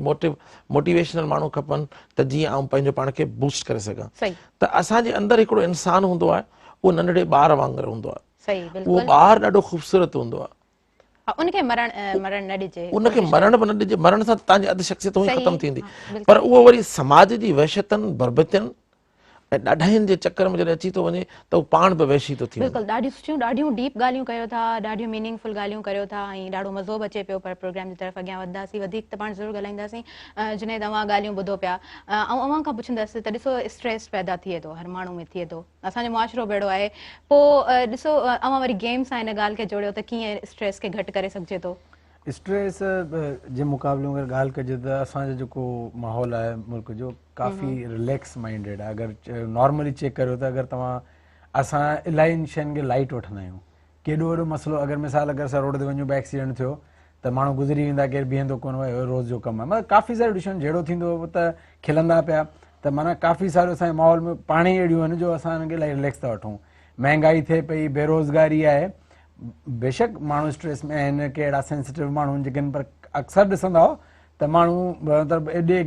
موٽيويشنل ماڻهو کپن ته جيئن آئون پنهنجو پاڻ کي بوسٽ ڪري سگهان. ته اسان جي اندر هڪڙو انسان هوندو آهي، اهو ننڍڙي ٻار وانگر هوندو آهي. اهو ٻار ڏاڍو خوبصورت هوندو آهي. ان کي مرڻ مرڻ نه ڏجي. ان کي مرڻ به نه ڏجي، مرڻ سان توهان جي اڌ شخصيت هونئن ئي ختم ٿيندي. پر اهو وري سماج جي وحشتن، بربتين ۽ ڏاڍاين جي چڪر ۾ جڏهن اچي ٿو وڃي ته هو پاڻ به وحشي ٿو ٿي وڃي. بلڪل ڏاڍيون سٺيون ڏاڍيون ڊيپ ڳالهيون ڪيو ٿا، ڏاڍيون ميننگ فل ڳالهيون ڪريو ٿا ۽ ڏاڍو مزو به اچي پيو پر پروگرام جي طرف اڳيان وڌنداسين وڌيڪ ته پاڻ ضرور ڳالهائينداسين. جنيد اوهان ڳالهيون ٻڌو پيا آئون اوهان کان پڇندس ته ڏسو اسٽريس پيدا ٿئي ٿو هر ماڻهو ۾ ٿئي ٿو اسان جو معاشرو به اهڙو آهي پوء ڏسو اوهان وري گيم سان ان ڳالهه کي جوڙيو ته ڪيئن اسٽريس کي گهٽ ڪري سگهجي ٿو. اسٽريس جي مقابلي ۾ اگر ڳالهه ڪجي ته اسان جو جيڪو ماحول آهي ملڪ جو ڪافي رليڪس مائنڊيڊ آهي اگر نارملي چيڪ ڪريو ته اگر توهان اسان الاهي ان شين کي لائيٽ وٺندا آهيون ڪيڏو وڏو مسئلو اگر مثال اگر اسان روڊ تي وڃون پيا ايڪسيڊنٽ ٿيو ته ماڻهو گذري ويندا ڪير بيهندو ڪونه اهو روز جو ڪم آهي مطلب ڪافي ساريون ڏسون جهيڙو ٿيندو ته کلندا پيا ته معنيٰ ڪافي ساريون اسان جي ماحول ۾ پاڻ ئي اهڙيون آهن جو اسان انهن کي الاهي رليڪس ٿا وٺون مهنگائي ٿئي پئي بيروزگاري آهي بيشڪ ماڻهو اسٽريس ۾ آهن ڪي اهڙا سينسٽو ماڻهو آهن جيڪي پر اڪثر ڏسندا هو ته ماڻهو مطلب ايڏي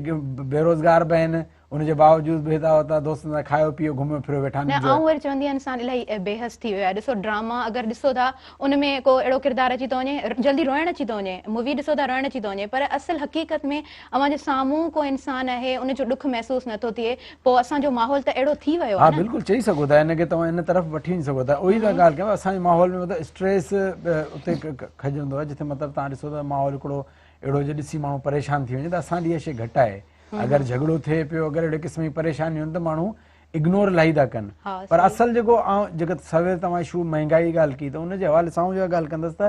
بيروزگار به آهن ان جي باوجود به هتان هتان دوستن سان کايو پيو گهميو ڦريو ويٺا آهن نه آئون وري چوندي آهيان انسان الاهي بي حس ٿي ويو آهي ڏسو ڊراما اگر ڏسو ٿا ان ۾ ڪو اهڙو ڪردار اچي ٿو وڃي جلدي روئڻ اچي ٿو وڃي مووي ڏسو ٿا روئڻ اچي ٿو وڃي پر اصل حقيقت ۾ اوهان جي سامهون ڪو انسان آهي ان جو ڏک محسوس نٿو ٿئي پوء اسان جو ماحول ته اهڙو ٿي ويو آهي نه. ها بلڪل چئي سگهو ٿا ان کي توهان ان طرف وٺي وڃي سگهو ٿا اهو ئي ته ڳالهه ڪيان اسان جي ماحول ۾ مطلب اسٽريس اتي کڄندو آهي جتي مطلب توهان ڏسو ته ماحول هڪڙو اهڙو هجي ڏسي ماڻهو پريشان ٿي وڃي ته اسان ڏي اها شيء گهٽ آهي اگر جهڳڙو ٿئي پيو اگر اهڙي قسم جي پريشانيون آهن ته ماڻهو اگنور الاهي ٿا ڪن پر اصل جيڪو آئون جيڪا سوير توهان اشو مهنگائي جي ڳالهه ڪئي ته ان جي حوالي سان آئون اها ڳالهه ڪندس ته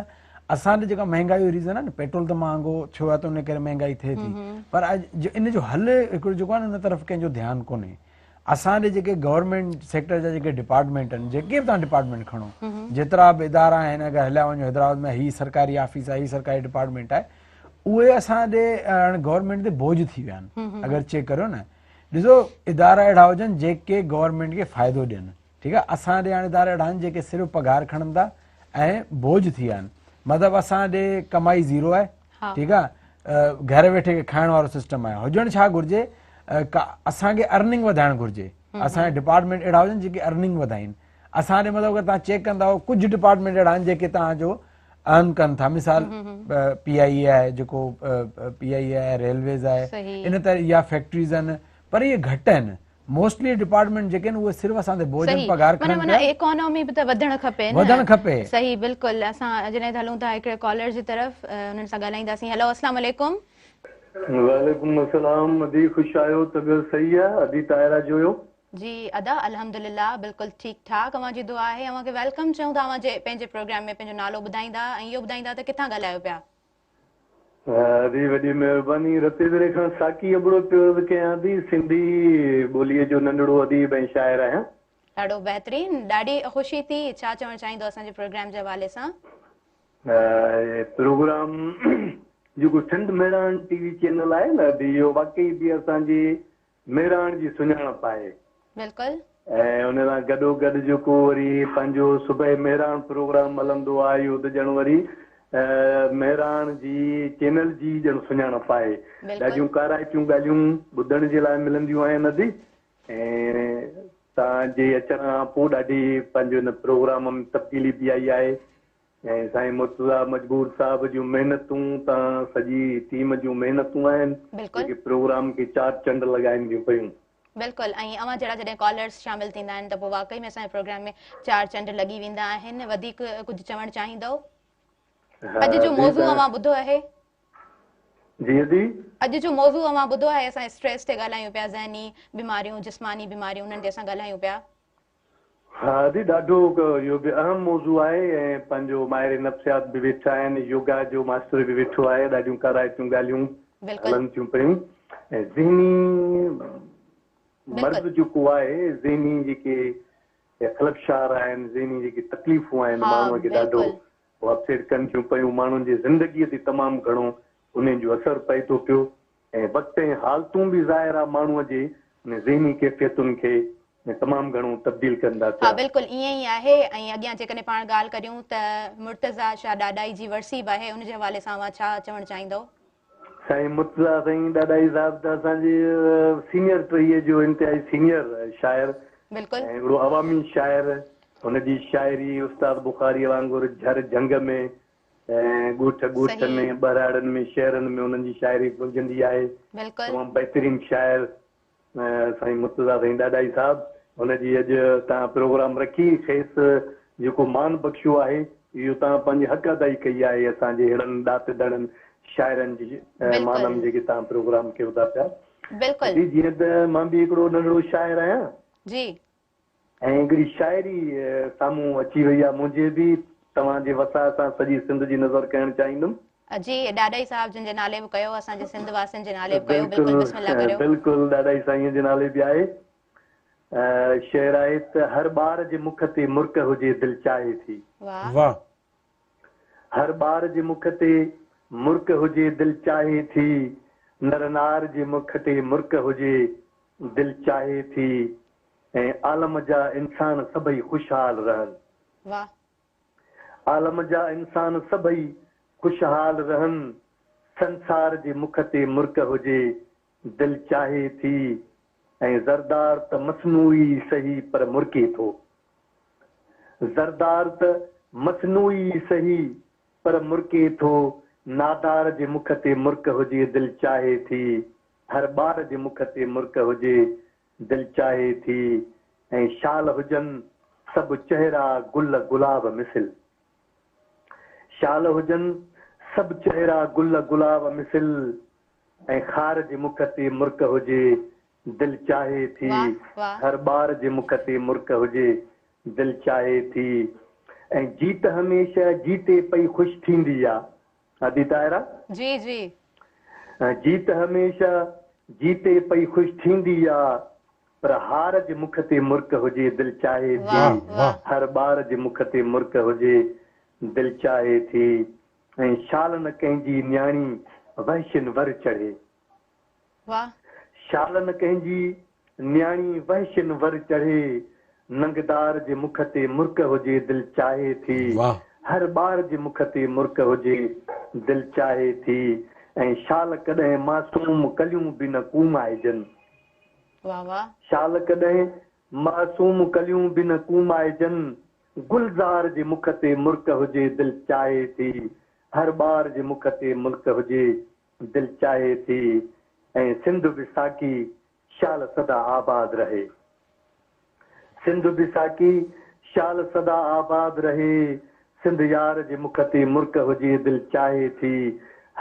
اسان ڏي جيڪا مهنگائي جو ريزن آهي نه پيٽرول ته مهانگو ٿيو آهي ته ان ڪري مهنگائي ٿئي ٿي پر اڄ ان جو حل هڪڙو جيڪو آهي نه ان طرف ڪنهن جو ڌيان ڪونهي اسان ڏي جيڪي گورنمينٽ سيڪٽر جا جيڪي ڊپارٽمينٽ آهن جيڪي به توهان ڊپارٽمينٽ کڻو جيترا به ادارا آهن اگر هليا وڃو حيدرآباد ۾ هي سرڪاري آفيس آهي هي سرڪاري ڊپارٽمينٽ آهي اهي اسان ڏي هاڻي گورنمينٽ تي بوجه ٿي ويا آهن اگر چيڪ ڪريو نه ڏسو ادارا اهڙا هجن جيڪي گورنمينٽ کي فائدو ڏين ٺيڪ آهي اسان ڏي هاڻي ادارا اهڙا آهن جيڪي صرف پگهار کڻن ٿا ۽ بوجه ٿي ويا آهن مطلب اسان ڏي ڪمائي زيرو آهي ٺيڪ آهي گهر ويٺي کائڻ وارو سسٽم آهي هجڻ ڇا گهرجي اسان کي ارننگ وڌائڻ گهرجي اسان جا ڊپارٽمينٽ اهڙا هجن جيڪي ارننگ وڌائين اسان ڏي مطلب اگر توهان چيڪ ڪندا هو ڪجهه ڊپارٽمينٽ اهڙا آهن جيڪي توهان جو ارن ڪن ٿا مثال پي آئي اي آهي جيڪو پي آئي اي آهي ريلويز آهي ان طرح يا فيڪٽريز آهن پر اهي گهٽ آهن موسٽلي ڊپارٽمينٽ جيڪي آهن اهي صرف اسان تي بوجھ آهن پگهار کڻن پيا. معنيٰ ايڪانومي به ته وڌڻ کپي نه. وڌڻ کپي. صحيح بلڪل اسان جڏهن هلون ٿا هڪڙي ڪالر جي طرف انهن سان ڳالهائينداسين هيلو اسلام عليڪم. وعليڪم السلام ادي خوش آهيو طبيعت صحيح آ ادي طاهره جويو. جي ادا الحمدلله بلڪل ٺيڪ ٺاڪ اوهان جي دعا آهي اوهان کي welcome چئون ٿا اوهان جي پنهنجي پروگرام ۾ پنهنجو نالو ٻڌائيندا ۽ اهو ٻڌائيندا ته ڪٿان ڳالهايو پيا. ادي وڏي مهرباني رتيدري کان ساقي ابڙو پيو عرض ڪيان ادي سنڌي ٻوليء جو ننڍڙو اديب ۽ شاعر آهيان. ڏاڍو بهترين ڏاڍي خوشي ٿي ڇا چوڻ چاهيندو اسان جي پروگرام جي حوالي سان. هي پروگرام جيڪو سنڌ مهراڻ ٽي وي چينل آهي نه ادي اهو واقعي به اسان جي مهراڻ جي سڃاڻپ آهي. بلڪل. ۽ ان سان گڏو گڏ جيڪو وري پنهنجو صبح مهراڻ پروگرام هلندو آهي اهو ته ڄڻ وري مهراڻ جي چينل جي ئي ڄڻ سڃاڻپ آهي. ڏاڍيون ڪارائتيون ڳالهيون ٻڌڻ جي لاء ملنديون آهن ادي ۽ توهان جي اچڻ کان پوء ڏاڍي پنهنجو ان پروگرام ۾ تبديلي به آئي آهي. ۽ سائين مرتضيٰ مجبور صاحب جون محنتون تان سڄي ٽيم جون محنتون آهن جيڪي پروگرام کي چار چنڊ لڳائين ٿيون پيون. بلڪل ۽ اوهان جهڙا جڏهن ڪالرس شامل ٿيندا آهن ته پوء واقعي ۾ اسان جي پروگرام ۾ چار چنڊ لڳي ويندا آهن. وڌيڪ ڪجهه چوڻ چاهيندؤ؟ اڄ جو موضوع اوهان ٻڌو آهي؟ جي ادي. اڄ جو موضوع اوهان ٻڌو آهي اسان اسٽريس تي ڳالهايون پيا ذهني بيماريون جسماني بيماريون انهن تي اسان ڳالهايون پيا. ها ادي ڏاڍو اهو به اهم موضوع آهي ۽ پنهنجو ماهر نفسيات به ويٺا آهن يوگا جو ماسٽر به ويٺو آهي ڏاڍيون ڪارائتيون ڳالهيون هلن ٿيون پيون ۽ ذهني مرض جيڪو آهي ذهني جيڪي خلفشار آهن ذهني جيڪي تڪليفون آهن ماڻهو کي ڏاڍو اپسيٽ ڪن ٿيون پيون ماڻهن جي زندگي تي تمام گهڻو انهن جو اثر پئي ٿو پيو ۽ وقت ۽ حالتون به ظاهر آ ماڻهوء جي ذهني ڪيفيتن کي تمام گهڻو تبديل ڪن ٿا ها پيا. بلڪل ائين ئي آهي ۽ اڳيان جيڪڏهن پاڻ ڳالهه ڪريون ته مرتضيٰ شاهه ڏاڏاهي جي ورسي به آهي ان جي حوالي سان اوهان ڇا چوڻ چاهيندؤ؟ سائين مرتضيٰ سائين ڏاڏاهي صاحب ته اسان جي سينيئر ٽهيء جو انتهائي سينيئر شاعر بلڪل. ۽ هڪڙو عوامي شاعر هن جي شاعري استاد بخاريء وانگر جهر جهنگ ۾ ۽ ڳوٺ ڳوٺ ۾ ٻهراڙين ۾ شهرن ۾ انهن جي شاعري گونجندي آهي. بلڪل. تمام بهترين شاعر سائين مرتضيٰ سائين ڏاڏاهي صاحب هن جي اڄ توهان پروگرام رکي کيس جيڪو مان بخشيو آهي اهو توهان پنهنجي حق ادائي ڪئي آهي اسان جي ههڙن ڏات ڌڻين شاعرن جي مان ۾ جيڪي توهان پروگرام ڪيو ٿا پيا. بلڪل. جي جيئن ته مان به هڪڙو ننڍڙو شاعر آهيان. جي. ۽ هڪڙي شاعري سامهون اچي وئي آ منهنجي به توهان جي وساهه سان سڄي سنڌ جي نظر ڪرڻ چاهيندم. جي ڏاڏاهي صاحب جن جي نالي به ڪيو اسان جي سنڌ واسين جي نالي به ڪيو بلڪل بسم الله ڪريو. بلڪل ڏاڏاهي سائين جي نالي به آهي شعر آهي ته هر ٻار جي مک تي مرڪ هجي دل چاهي ٿي. واه. هر ٻار جي مک تي مرڪ هجي دل چاهي ٿي نر نار جي مک تي مرڪ هجي دل چاهي ٿي ۽ عالم جا انسان سڀئي خوشحال رهن. واه. عالم جا انسان سڀئي خوشحال رهن، سنسار جي مک تي مرڪ هجي، دل چاهي ٿي ۽ زردار ته مصنوعي سهي پر مرڪي ٿو. زردار ته مصنوعي سهي پر مرڪي ٿو، نادار جي مک تي مرڪ هجي، دل چاهي ٿي، هر ٻار جي مک تي مرڪ هجي، دل چاهي ٿي ۽ شال هجن سڀ چهرا گل گلاب مثل شال هجن سڀ چهرا گل گلاب مثل ۽ خار جي مک تي مرڪ هجي دل چاهي ٿي هر ٻار جي مک تي مرڪ هجي دل چاهي ٿي ۽ جيت هميشه جيتي پئي خوش ٿيندي آ ادي طاهره. جي جي. جيت هميشه جيتي پئي خوش ٿيندي آ پر هار جي مک تي مرڪ هجي دل چاهي ٿي هر ٻار جي مک تي مرڪ هجي دل چاهي ٿي ۽ شال نه ڪنهن جي نياڻي وحشين ور چڙهي. شال نه ڪنهن جي نياڻي وحشين ور چڙهي، ننگدار جي مک تي مرڪ هجي دل چاهي ٿي، هر ٻار جي مک تي مرڪ هجي دل چاهي ٿي ۽ شال ڪڏهن معصوم ڪليون به نه ڪومائجن. شال ڪڏهن معصوم ڪليون به نه ڪومائجن، گلزار جي مک تي مرڪ هجي دل چاهي ٿي، هر ٻار جي مک تي مرڪ هجي دل چاهي ٿي ۽ سنڌ به ساقي شال سدا آباد رهي. سنڌ به ساقي شال سدا آباد رهي سنڌ يار جي مک تي مرڪ هجي دل چاهي ٿي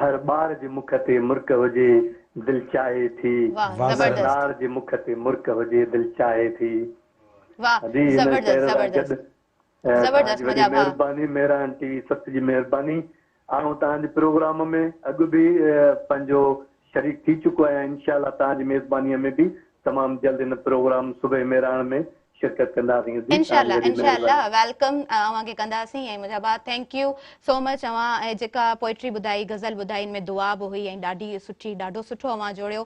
هر ٻار جي مک تي مرڪ هجي دل چاهي ٿي هر نار جي مک تي مرڪ هجي دل چاهي ٿي. واه ادي هن زبردست شعر سان زبردست گڏ توهان زبردست جي وڏي منهنجا ڀاء. مهرباني مهراڻ ٽي وي ست جي مهرباني آئون توهان جي پروگرام ۾ اڳ به پنهنجو شريڪ ٿي چڪو آهيان انشاء الله توهان جي ميزباني ۾ به تمام جلد هن پروگرام صبح مهراڻ ۾ شرڪت ڪنداسين ادي انشاء توهان جي الله وڏي انشاء الله مهرباني. Welcome اوهان کي ڪنداسين ۽ منهنجا ڀاء thank you سو مچ اوهان جيڪا پوئٽري ٻڌائي غزل ٻڌائي ان ۾ دعا به هئي ۽ ڏاڍي سٺي ڏاڍو سٺو اوهان جوڙيو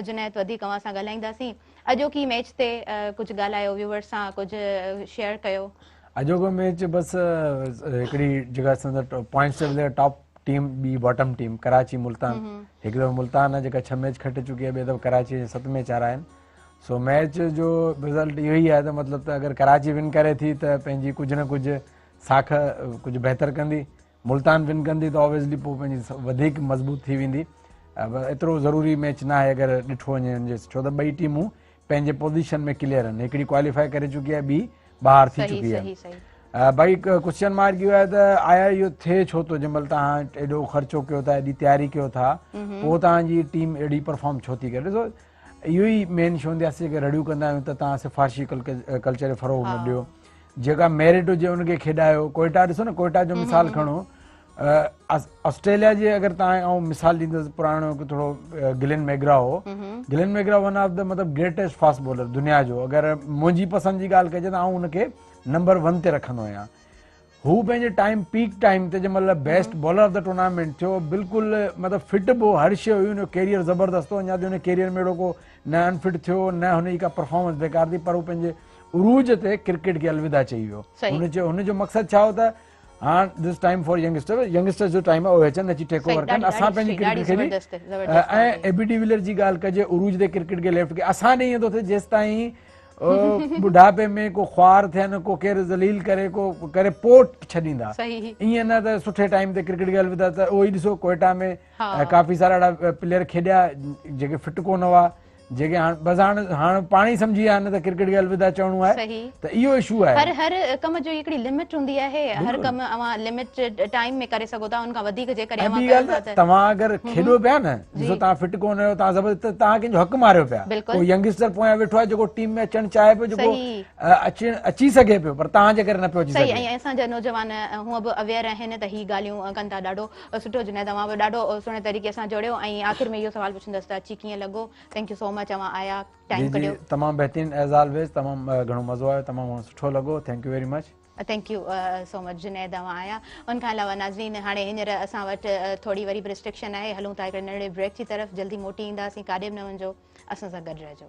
جنيد وڌيڪ اوهان سان ڳالهائينداسين اڄوڪي ميچ تي ڪجهه ڳالهايو ويوئرس سان ڪجهه شيئر ڪيو. اڄوڪو ميچ بس هڪڙي جيڪا سمجهه پوائنٽس ٽيبل تي ٽاپ ٽيم ٻي باٽم ٽيم ڪراچي ملتان هڪ دفعو ملتان آهي جيڪا 6 ميچ کٽي چڪي آهي ٻئي دفعو ڪراچي 7 ميچ هارا آهن سو ميچ جو رزلٽ اهو ئي آهي ته مطلب ته اگر ڪراچي ون ڪري ٿي ته پنهنجي ڪجهه نه ڪجهه ساک ڪجهه بهتر ڪندي. ملتان ون ڪندي ته اوبويسلي پوء پنهنجي وڌيڪ مضبوط ٿي ويندي. ايترو ضروري ميچ نه آهي اگر ڏٺو وڃي ان جي ڇو ته ٻئي ٽيمون پنهنجي پوزيشن ۾ ڪليئر آهن هڪڙي ڪواليفائي ڪري چڪي آهي ٻي ٻاهر ٿي چڪي آهي. باقي ڪوشچن مارڪ اهو آهي ته آيا اهو ٿئي ڇو ٿو جنهن مهل توهان ايڏو خرچو ڪيو ٿا ايڏي تياري ڪيو ٿا پوء توهان جي ٽيم اهڙي پرفارم ڇو ٿي ڪري ڏسو اهو ئي مين شو هوندي آهي اسين جيڪي رڙيون ڪندا آهيون ته توهان سفارشي ڪلچر کي فروغ نه ڏيو جيڪا ميرٽ هجي ان کي کيڏايو ڪوئيٽا ڏسو نه ڪوئيٽا جو مثال کڻو آسٽريليا جي اگر توهان آئون مثال ڏيندس پراڻو هڪ ٿورو گلين ميگرا هو گلين ميگرا ون آف the مطلب گريٽيسٽ فاسٽ بولر دنيا جو اگر منهنجي پسند جي ڳالهه ڪجي ته آئون ان کي نمبر ون تي رکندو آهيان هو پنهنجي ٽائيم پيڪ ٽائيم تي جنهن مهل best bowler of the tournament ٿيو بلڪل مطلب فٽ به هو هر شي هئي ان جو ڪيريئر زبردست هو اڃا تائين ان ڪيريئر ۾ اهڙو ڪو نه انفٽ ٿيو نه هن جي ڪا پرفارمنس بيڪار ٿي پر هو پنهنجي عروج تي ڪرڪيٽ کي الوداع چئي ويو هن چيو هن جو مقصد ڇا هو ته هاڻ this time for youngster youngsters جو ٽائيم آهي اهي اچن اچي ٽيڪ اوور ڪن اسان پنهنجي ڪرڪيٽ کيڏي ۽ اي بي ڊي ويلر جي ڳالهه ڪجي عروج تي ڪرڪيٽ کي ليفٽ کي اسان ڏي ائين ٿو ٿئي جيستائين ٻڍاپي ۾ ڪو خوار ٿين ڪو ڪير ذليل ڪري ڪو ڪري پوء ڇڏيندا ائين نه ته سٺي ٽائيم تي ڪرڪيٽ کي الوداع ته اهو ئي ڏسو ڪوئيٽا ۾ ڪافي سارا اهڙا پليئر کيڏيا جيڪي فٽ ڪونه هئا جيڪي هاڻ بس هاڻ هاڻ پاڻ ئي سمجهي ويا آهن ته ڪرڪيٽ کي الوداع چوڻو آهي ته اهو اشو آهي. هر هر ڪم جو هڪڙي لمٽ هوندي آهي هر ڪم اوهان لمٽ ٽائيم ۾ ڪري سگهو ٿا ان کان وڌيڪ جيڪڏهن اوهان ڪيو ٿا ته توهان اگر کيڏو پيا نه ڏسو توهان فٽ ڪونه آهيو توهان زبردست ته توهان ڪنهن جو حق ماريو پيا ڪو ينگسٽر پويان ويٺو آهي جيڪو ٽيم ۾ اچڻ چاهي پيو جيڪو اچڻ اچي سگهي پيو پر توهان جي ڪري نه پيو اچي سگهي. صحيح ۽ اسان جا نوجوان هونء به اويئر آهن ته هي ڳالهيون ڪن ٿا ڏاڍو سٺو جنيد اوهان به ڏاڍو سهڻي طريقي سان جوڙيو ۽ آخر ۾ اهو سوال پڇندس ته اچي ڪيئن لڳو thank you سو مچ اوهان آيا ٽائيم ڪڍيو. جي تمام بهترين ايز آلويز تمام گهڻو مزو آيو تمام گهڻو سٺو لڳو thank you very much. Thank you so much Junaid اوهان آيا ان کان علاوه ناظرين هاڻي هينئر اسان وٽ ٿوري وري به ريسٽرڪشن آهي هلون ٿا هڪڙي ننڍڙي بريڪ جي طرف جلدي موٽي اينداسين ڪاڏي به نه وڃجو اسان سان گڏ رهجو.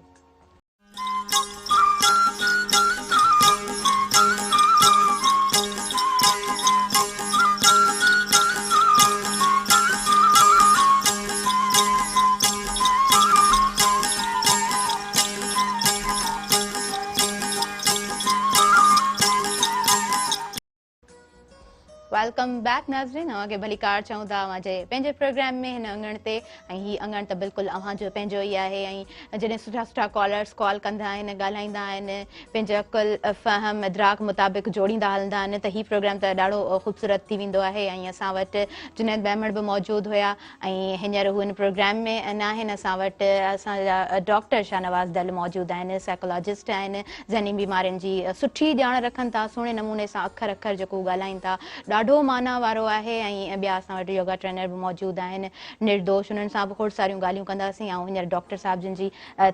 Welcome back ناظرين اوهان کي ڀليڪار چئون ٿا اوهان جي پنهنجي پروگرام ۾ هن اڱڻ تي ۽ هي اڱڻ ته بلڪل اوهان جو پنهنجو ئي آهي ۽ جڏهن سٺا سٺا ڪالرس ڪال ڪندا آهن ڳالهائيندا آهن پنهنجي عقل فهم ادراڪ مطابق جوڙيندا هلندا آهن ته هي پروگرام ته ڏاڍو خوبصورت ٿي ويندو آهي ۽ اسان وٽ جنيد ميمڻ به موجود هيا ۽ هينئر هو هن پروگرام ۾ ناهن اسان وٽ اسان جا ڊاڪٽر شاهنواز دل موجود آهن سائيڪالاجسٽ آهن ذهني بيمارين جي سٺي ڄاڻ رکن ٿا سهڻي نموني سان اکر اکر جيڪو هو ڳالهائين ٿا ڏاڍو معنيٰ وارو آهي ۽ ٻيا اسان وٽ يوگا ٽرينر به موجود آهن نردوش انهن سان به کوڙ ساريون ڳالهيون ڪنداسين آئون هينئر ڊاڪٽر صاحب جن جي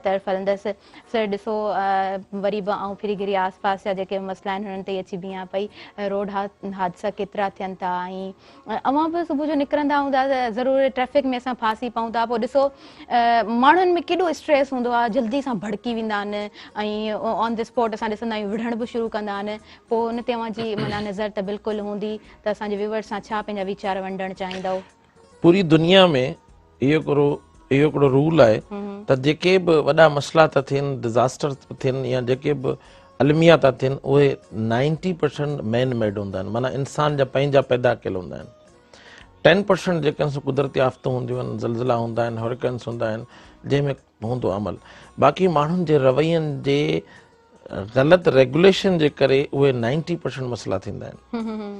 طرف هلندس سر ڏسو وري به آئون ڦري گهري آس پاس جا جيڪي مسئلا آهن انهن تي ئي اچي بيهان پئي روڊ حادثا ڪيترا ٿين ٿا ۽ اوهان به صبح جو نڪرندا هوندا ته ضرور ٽريفڪ ۾ اسان ڦاسي پئون ٿا پوء ڏسو ماڻهن ۾ ڪيڏو اسٽريس هوندو آهي جلدي سان ڀڙڪي ويندا آهن ۽ آن the spot اسان ڏسندا آهيون وڙهڻ به شروع ڪندا آهن پوء ان تي اوهان جي معنيٰ نظر ته بلڪل هوندي ته اسان جي ويورز سان ڇا پنهنجا ويچار ونڊڻ چاهيندؤ؟ پوري دنيا ۾ اهو هڪڙو اهو هڪڙو رول آهي ته جيڪي به وڏا مسئلا ٿا ٿين ڊزاسٽر ٿين يا جيڪي به الميا ٿا ٿين اهي نائنٽي پرسنٽ مين ميڊ هوندا آهن معنيٰ انسان جا پنهنجا پيدا ڪيل هوندا آهن ٽين پرسنٽ جيڪي آهن سو قدرتي آفتون هونديون آهن زلزلا هوندا آهن هرڪنس هوندا آهن جنهن ۾ هوندو عمل باقي ماڻهن جي روين جي غلط ريگوليشن جي ڪري اهي نائنٽي پرسنٽ مسئلا ٿيندا آهن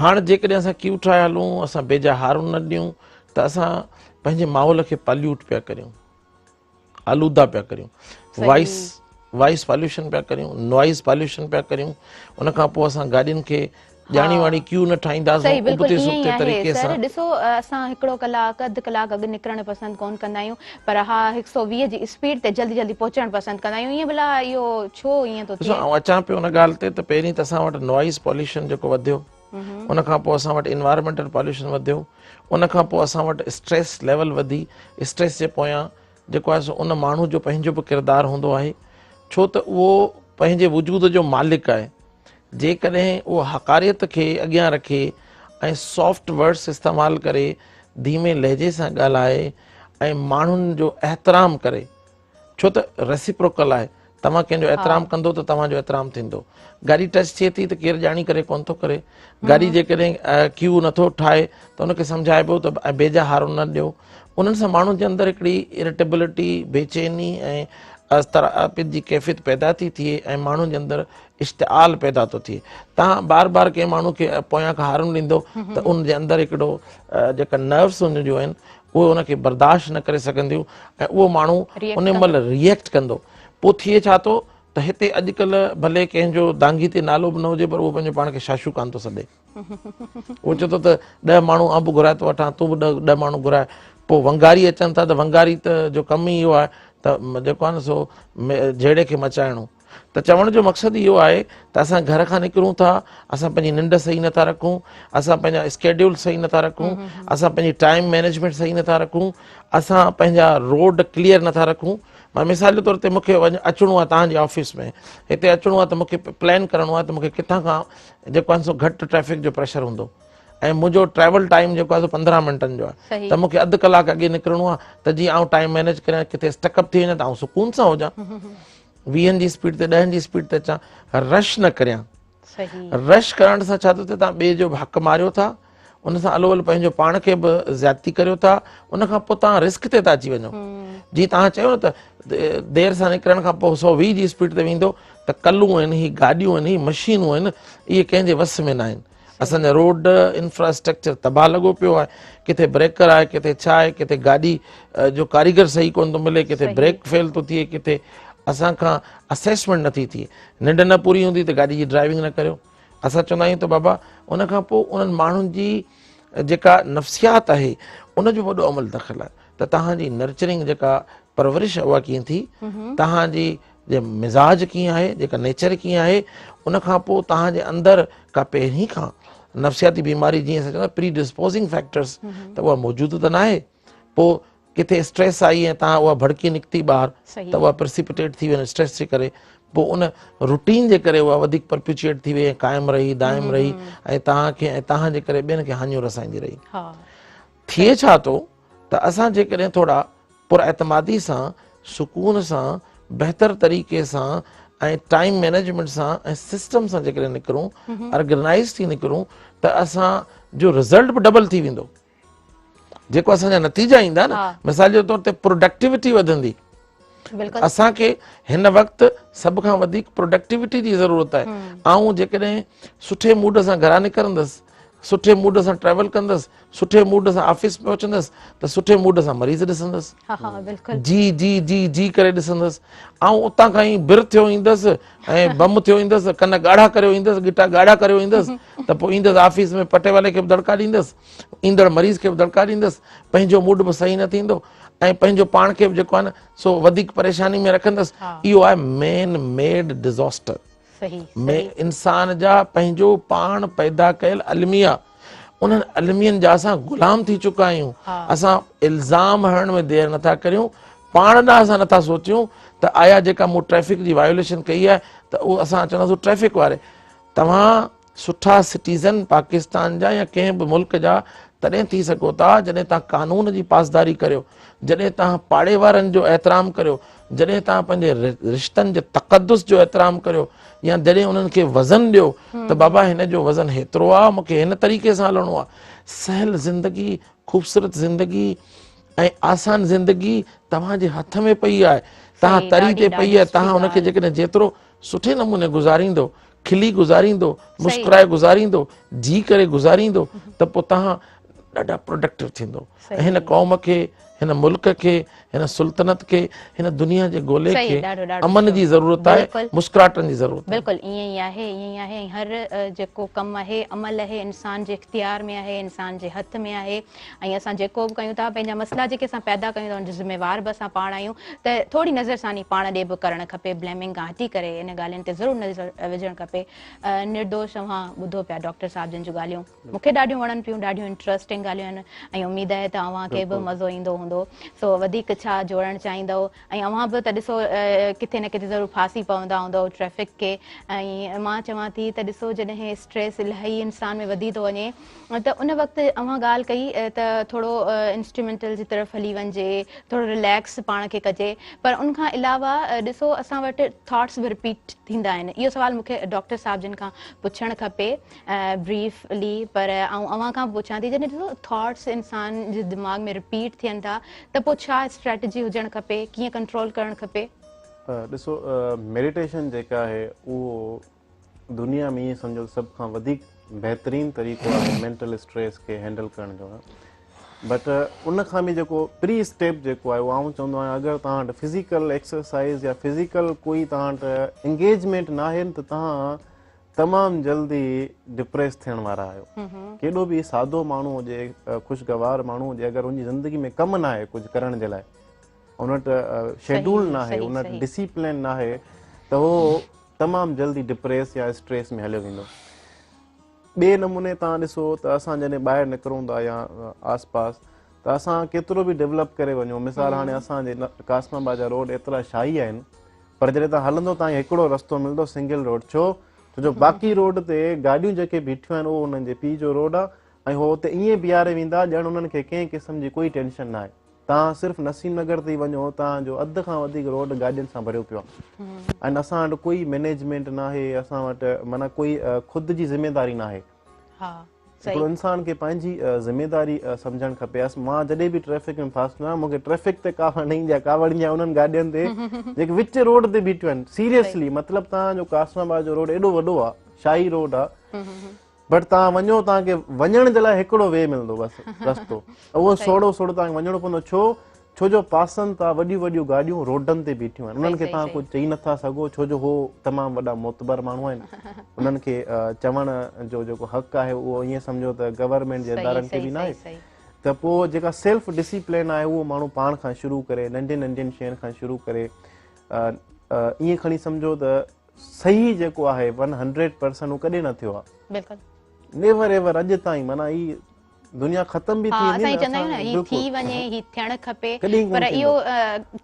هاڻ جيڪڏهن اسان ڪيو ٺاهي هلون اسان بيجا هارون نه ڏيون ته اسان پنهنجي ماحول کي پاليوٽ پيا ڪريون آلودا پيا ڪريون وائس وائس پاليوشن پيا ڪريون نوائز پاليوشن پيا ڪريون ان کان پوء اسان گاڏين کي ڄاڻي واڻي ڪيو نه ٺاهينداسون ابتي سبتي طريقي سان. ڏسو اسان هڪڙو ڪلاڪ اڌ ڪلاڪ اڳ نڪرڻ پسند ڪون ڪندا آهيون پر ها هڪ سو 20 جي اسپيڊ تي جلدي جلدي پهچڻ پسند ڪندا آهيون ائين ڀلا اهو ڇو ائين ٿو ٿئي. ڏسو آئون اچان پيو ان ڳالهه تي ته پهرين ته اسان وٽ نوائز پاليوشن جيڪو وڌيو ان کان پوء اسان وٽ انوائرمينٽل پاليوشن وڌيو ان کان پوء اسان وٽ اسٽريس ليول وڌي اسٽريس جي پويان جيڪو آهي سو ان ماڻهو جو پنهنجو به ڪردار هوندو آهي ڇو ته اهو پنهنجي وجود جو مالڪ آهي جيڪڏهن اهو حقاريت کي اڳيان رکي ۽ سافٽ ورڊس استعمال ڪري ڌيمي لهجي سان ڳالهائي ۽ ماڻهن جو احترام ڪري ڇو ته ريسيپروڪل آهي توهان ڪنهن جو احترام ڪندو ته توهان جو احترام ٿيندو. گاڏي ٽچ ٿئي ٿي ته ڪير ڄاڻي ڪري ڪونه ٿو ڪري. گاڏي جيڪڏهن ڪيو نٿو ٺاهي ته ان کي سمجهائبو ته بيجا هارن نه ڏيو. انهن سان ماڻهن جي اندر هڪڙي ارٽيبلٽي، بيچيني ۽ اضطراب جي ڪيفيت پيدا ٿي ٿئي ۽ ماڻهن جي اندر اشتعال پيدا ٿو ٿئي. توهان بار بار ڪنهن ماڻهو کي پويان کان هارن ڏيندو ته ان جي اندر هڪڙو جيڪا نروس هن جون آهن اهي ان کي برداشت نه ڪري سگهنديون ۽ اهو ماڻهو ان مهل ريئيڪٽ ڪندو. پوء ٿئي ڇا ٿو ته هتي اڄڪلهه ڀلي ڪنهن جو دانگي تي نالو به نه هجي پر اهو پنهنجو پاڻ کي شاشو ڪانه ٿو سڏي. اهو چئي ٿو ته ڏهه ماڻهو آئون به گهرائي ٿو وٺان تون به ڏهه ماڻهو گهرائي. پوء ونگاري اچن ٿا ته ونگاري ته جو ڪم ئي اهو آهي ته جيڪو آهي نه سو جهيڙي کي مچائڻو. ته چوڻ جو مقصد اهو آهي ته اسان گهر کان نڪرون ٿا، اسان پنهنجي ننڊ صحيح نٿا رکون، اسان پنهنجا اسڪيڊيول صحيح نٿا رکون، اسان پنهنجي ٽائيم مينيجمينٽ صحيح نٿا رکون، اسان پنهنجا روڊ ڪليئر نٿا رکون. مان مثال جي طور تي مونکي اچڻو آهي توهان جي آفيس ۾ هتي اچڻو آهي ته مونکي پلان ڪرڻو آهي ته مونکي ڪٿان کان جيڪو آهي سو گهٽ ٽريفڪ جو پريشر هوندو ۽ منهنجو ٽريول ٽائيم جيڪو آهي سو 15 منٽن جو آهي ته مونکي اڌ ڪلاڪ اڳي نڪرڻو آهي ته جيئن آئون ٽائيم مينيج ڪريان ڪٿي اسٽڪ اپ ٿي وڃان ته آئون سڪون سان هجان. ويهن جي اسپيڊ تي ڏهن جي اسپيڊ تي اچان رش نه ڪريان. رش ڪرڻ سان ڇا ٿو ٿئي توهان ٻئي جو به حق ماريو ٿا ان سان الو الو پنهنجو پاڻ کي به زيادتي ڪريو ٿا ان کان پوء توهان رسڪ تي ٿا اچي وڃو. جي توهان چيو نه ته دير سان نڪرڻ کان پوء 120 جي اسپيڊ تي ويندو ته ڪلون آهن هي گاڏيون آهن هي مشينون آهن اهي ڪنهن جي وس ۾ نه آهن. اسان جا روڊ انفراسٽرڪچر تباهه لڳو پيو آهي ڪٿي بريڪر آهي ڪٿي ڇا آهي ڪٿي گاڏي جو ڪاريگر صحيح ڪونه ٿو ملي ڪٿي بريڪ فيل ٿو ٿئي ڪٿي اسان کان اسيسمينٽ نٿي ٿئي ننڊ نه پوري هوندي ته گاڏي جي ڊرائيونگ نه ڪريو اسان چوندا آهيون ته بابا ان کان پوء انهن ماڻهن جي جيڪا نفسيات آهي ان جو وڏو عمل دخل آهي ته تهان جي نرچرنگ جيڪا پرورش اها ڪيئن ٿي تهان جي جي مزاج ڪيئن آهي جيڪا نيچر ڪيئن آهي ان کان پوء توهان جي اندر ڪا پهرين کان نفسياتي بيماري جيئن اسان چوندا پري ڊسپوزنگ فيڪٽرز ته اها موجود ته ناهي پوء ڪٿي اسٽريس آئي ۽ توهان اها ڀڙڪي نڪتي ٻاهر ته اها پرسيپيٽيٽ ٿي وڃي اسٽريس جي ڪري پوء ان روٽين جي ڪري اها وڌيڪ پرپيچوئيٽ ٿي وئي ۽ قائم رهي دائم رهي ۽ توهان کي ۽ توهان جي ڪري ٻين کي هاڃيون رسائيندي رهي ٿئي ڇا ٿو ته اسان جيڪڏهن ٿورا پراعتمادي سان، سڪون سان، بهتر طريقي سان ۽ ٽائيم مينيجمينٽ سان ۽ سسٽم سان جيڪڏهن نڪرون، ارگنائيز ٿي نڪرون ته اسان جو رزلٽ به ڊبل ٿي ويندو. جيڪو اسان جا نتيجا ايندا نه مثال جي طور تي پروڊڪٽيوٽي وڌندي. اسان کي هن وقت سڀ کان وڌيڪ پروڊڪٽيوٽي جي ضرورت آهي. آئون جيڪڏهن سٺي موڊ سان گهران نڪرندس، سٺي موڊ سان ٽريول ڪندس، سٺي موڊ سان آفيس پهچندس ته سٺي موڊ سان مريض ڏسندس. جي جي جي جي ڪري ڏسندس. آئون اتان کان ئي بر ٿيو ايندس ۽ بم ٿيو ايندس، ڪن ڳاڙها ڪريو ايندس، ڳٽا ڳاڙها ڪريو ايندس ته پوء ايندس آفيس ۾ پٽيوالي کي به دڙڪا ڏيندس، ايندڙ مريض کي به دڙڪا ڏيندس، پنهنجو موڊ به صحيح نه ٿيندو ۽ پنهنجو پاڻ کي به جيڪو آهي نه سو وڌيڪ پريشاني ۾ رکندس. اهو آهي مين ميڊ ڊزاسٽر. انسان جا پنهنجو پاڻ پيدا ڪيل الميا، انهن المين جا اسان غلام ٿي چڪا آهيون. اسان الزام هڻڻ ۾ دير نٿا ڪريون، پاڻ ڏانهن اسان نٿا سوچيون ته آيا جيڪا مون ٽريفڪ جي وايوليشن ڪئي آهي ته اهو اسان چونداسون ٽريفڪ واري. توهان سٺا سٽيزن پاڪستان جا يا ڪنهن به ملڪ جا تڏهن ٿي سگهو ٿا جڏهن توهان قانون جي پاسداري ڪريو، جڏهن توهان پاڙي وارن جو احترام ڪريو، جڏهن توهان پنهنجي رشتن جي تقدس جو احترام ڪريو يا جڏهن انهن کي وزن ڏيو ته بابا هن جو وزن هيترو آ مون کي هن طريقي سان هلڻو آ. سهل زندگي، خوبصورت زندگي ۽ آسان زندگي توهان جي هٿ ۾ پئي آهي، توهان تري تي پئي آهي، توهان ان کي جيڪڏهن جيترو سٺي نموني گذاريندو، کلي گذاريندو، مسڪرائي گذاريندو، جي ڪري گذاريندو ته پوء توهان ڏاڍا پروڊڪٽو ٿيندو ۽ هن قوم کي، هن ملڪ کي، هن سلطنت کي، هن دنيا جي گولي کي امن جي ضرورت آهي، مسڪراٽن جي ضرورت آهي. بلڪل ائين ئي آهي، ائين ئي آهي ۽ هر جيڪو ڪم آهي، عمل آهي، انسان جي اختيار ۾ آهي، انسان جي هٿ ۾ آهي ۽ اسان جيڪو به ڪيون ٿا، پنهنجا مسئلا جيڪي اسان پيدا ڪيون ٿا ان جو ذميوار به اسان پاڻ آهيون ته ٿوري نظر ثاني پاڻ ڏي به ڪرڻ کپي، بليمنگ کان هٽي ڪري ان ڳالهين تي ضرور نظر وجهڻ کپي. نردوش اوهان ٻڌو پيا ڊاڪٽر صاحب جن جون ڳالهيون مون کي ڏاڍيون وڻن پيون، ڏاڍيون انٽرسٽنگ. انٽريسٽنگ ڳالهيون آهن ۽ اميد آهي ته اوهان کي به مزو ايندو هوندو. سو وڌيڪ ڇا جوڙڻ چاهيندؤ ۽ اوهان به ته ڏسو ڪٿي نه ڪٿي ضرور ڦاسي پوندا هوندؤ ٽريفڪ کي ۽ مان چوان ٿي ته ڏسو جڏهن اسٽريس الاهي انسان ۾ وڌي ٿو وڃي ته ان وقت اوهان ڳالهه ڪئي ته ٿورو انسٽرومينٽل جي طرف هلي وڃجي ٿورو رليڪس پاڻ کي ڪجي پر ان کان علاوه ڏسو اسان وٽ ٿاٽس به رپيٽ ٿيندا آهن اهو سوال مون کي ڊاڪٽر صاحب جن کان پڇڻ کپي بريفلي پر آئون اوهان کان به پڇان ٿي جڏهن ڏسو ٿاٽس انسان جي دماغ ۾ رپيٽ ٿين ٿا ته پوء ڇا اسٽريٽجي هجڻ کپي ڪيئن ڪنٽرول ڪرڻ کپي؟ ڏسو ميڊيٽيشن جيڪا آهي اهو دنيا ۾ ائين سمجهو ته سڀ کان وڌيڪ بهترين طريقو آهي مينٽل اسٽريس کي هينڊل ڪرڻ جو بٽ ان کان به جيڪو پري اسٽيپ جيڪو آهي اهو آئون چوندو آهيان اگر توهان وٽ فزيڪل ايڪسرسائز يا فزيڪل ڪوئي توهان وٽ انگيجمينٽ ناهي ته توهان تمام جلدي ڊپريس ٿيڻ وارا آهيو. ڪيڏو به سادو ماڻهو هجي، خوشگوار ماڻهو هجي اگر ان جي زندگي ۾ ڪم ناهي ڪجهه ڪرڻ جي لاء، ان وٽ شيڊول ناهي، ان وٽ ڊسيپلين ناهي ته هو تمام جلدي ڊپريس يا اسٽريس ۾ هليو ويندو. ٻئي نموني توهان ڏسو ته اسان جڏهن ٻاهر نڪرون ٿا يا آس پاس ته اسان ڪيترو به ڊولپ ڪري وڃون مثال هاڻي اسان جي قاسم آباد جا روڊ ايترا شاهي آهن پر جڏهن توهان هلندو توهان کي هڪڙو رستو ملندو سنگل روڊ ڇو ڇو جو باقي روڊ تي گاڏيون جيڪي بيٺيون آهن اهو انهن جي پيء جو روڊ آهي ۽ هو اتي ائين بيهاري ويندا ڄڻ انهن کي ڪنهن قسم جي ڪوئي ٽينشن ناهي توهان صرف نسيم نگر تي وڃو توهان جو اڌ کان وڌيڪ روڊ گاڏين سان ڀريو پيو آهي ۽ اسان وٽ ڪوئي مينيجمينٽ ناهي اسان وٽ معنيٰ ڪوئي خود جي ذميداري ناهي ها هڪڙو انسان کي پنهنجي ذميداري سمجهڻ کپي مان جڏهن به ٽريفڪ ۾ ڦاسندو آهيان مونکي ٽريفڪ تي ڪاوڙ نه ايندي آهي ڪاوڙ ايندي آهي انهن گاڏين تي جيڪي وچ روڊ تي بيٺيون آهن سيريسلي مطلب توهان جو قاسم آباد جو روڊ ايڏو وڏو آهي شاهي روڊ آهي بٽ توهان وڃو توهان کي وڃڻ جي لاء هڪڙو وي ملندو بس رستو اهو سوڙهو سوڙهو توهان کي وڃڻو پوندو ڇو ڇو جو پاسن تان وڏيون وڏيون گاڏيون روڊن تي بيٺيون آهن انهن کي توهان ڪجهه چئي نٿا سگهو ڇو جو هو تمام وڏا معتبر ماڻهو آهن انهن کي چوڻ جو جيڪو حق آهي اهو ائين سمجهو ته گورنمينٽ جي ادارن کي به ناهي ته پوء جيڪا سيلف ڊسيپلين آهي اهو ماڻهو پاڻ کان شروع ڪري ننڍين ننڍين شين کان شروع ڪري ائين کڻي سمجهو ته صحيح جيڪو آهي 100% هو ڪڏهن نه ٿيو آهي بلڪل نيور ايور اڄ تائين معنيٰ هي دنيا ختم به ٿي ويندي نه اسان چوندا آهيون نه هي ٿي وڃي هي ٿيڻ کپي پر اهو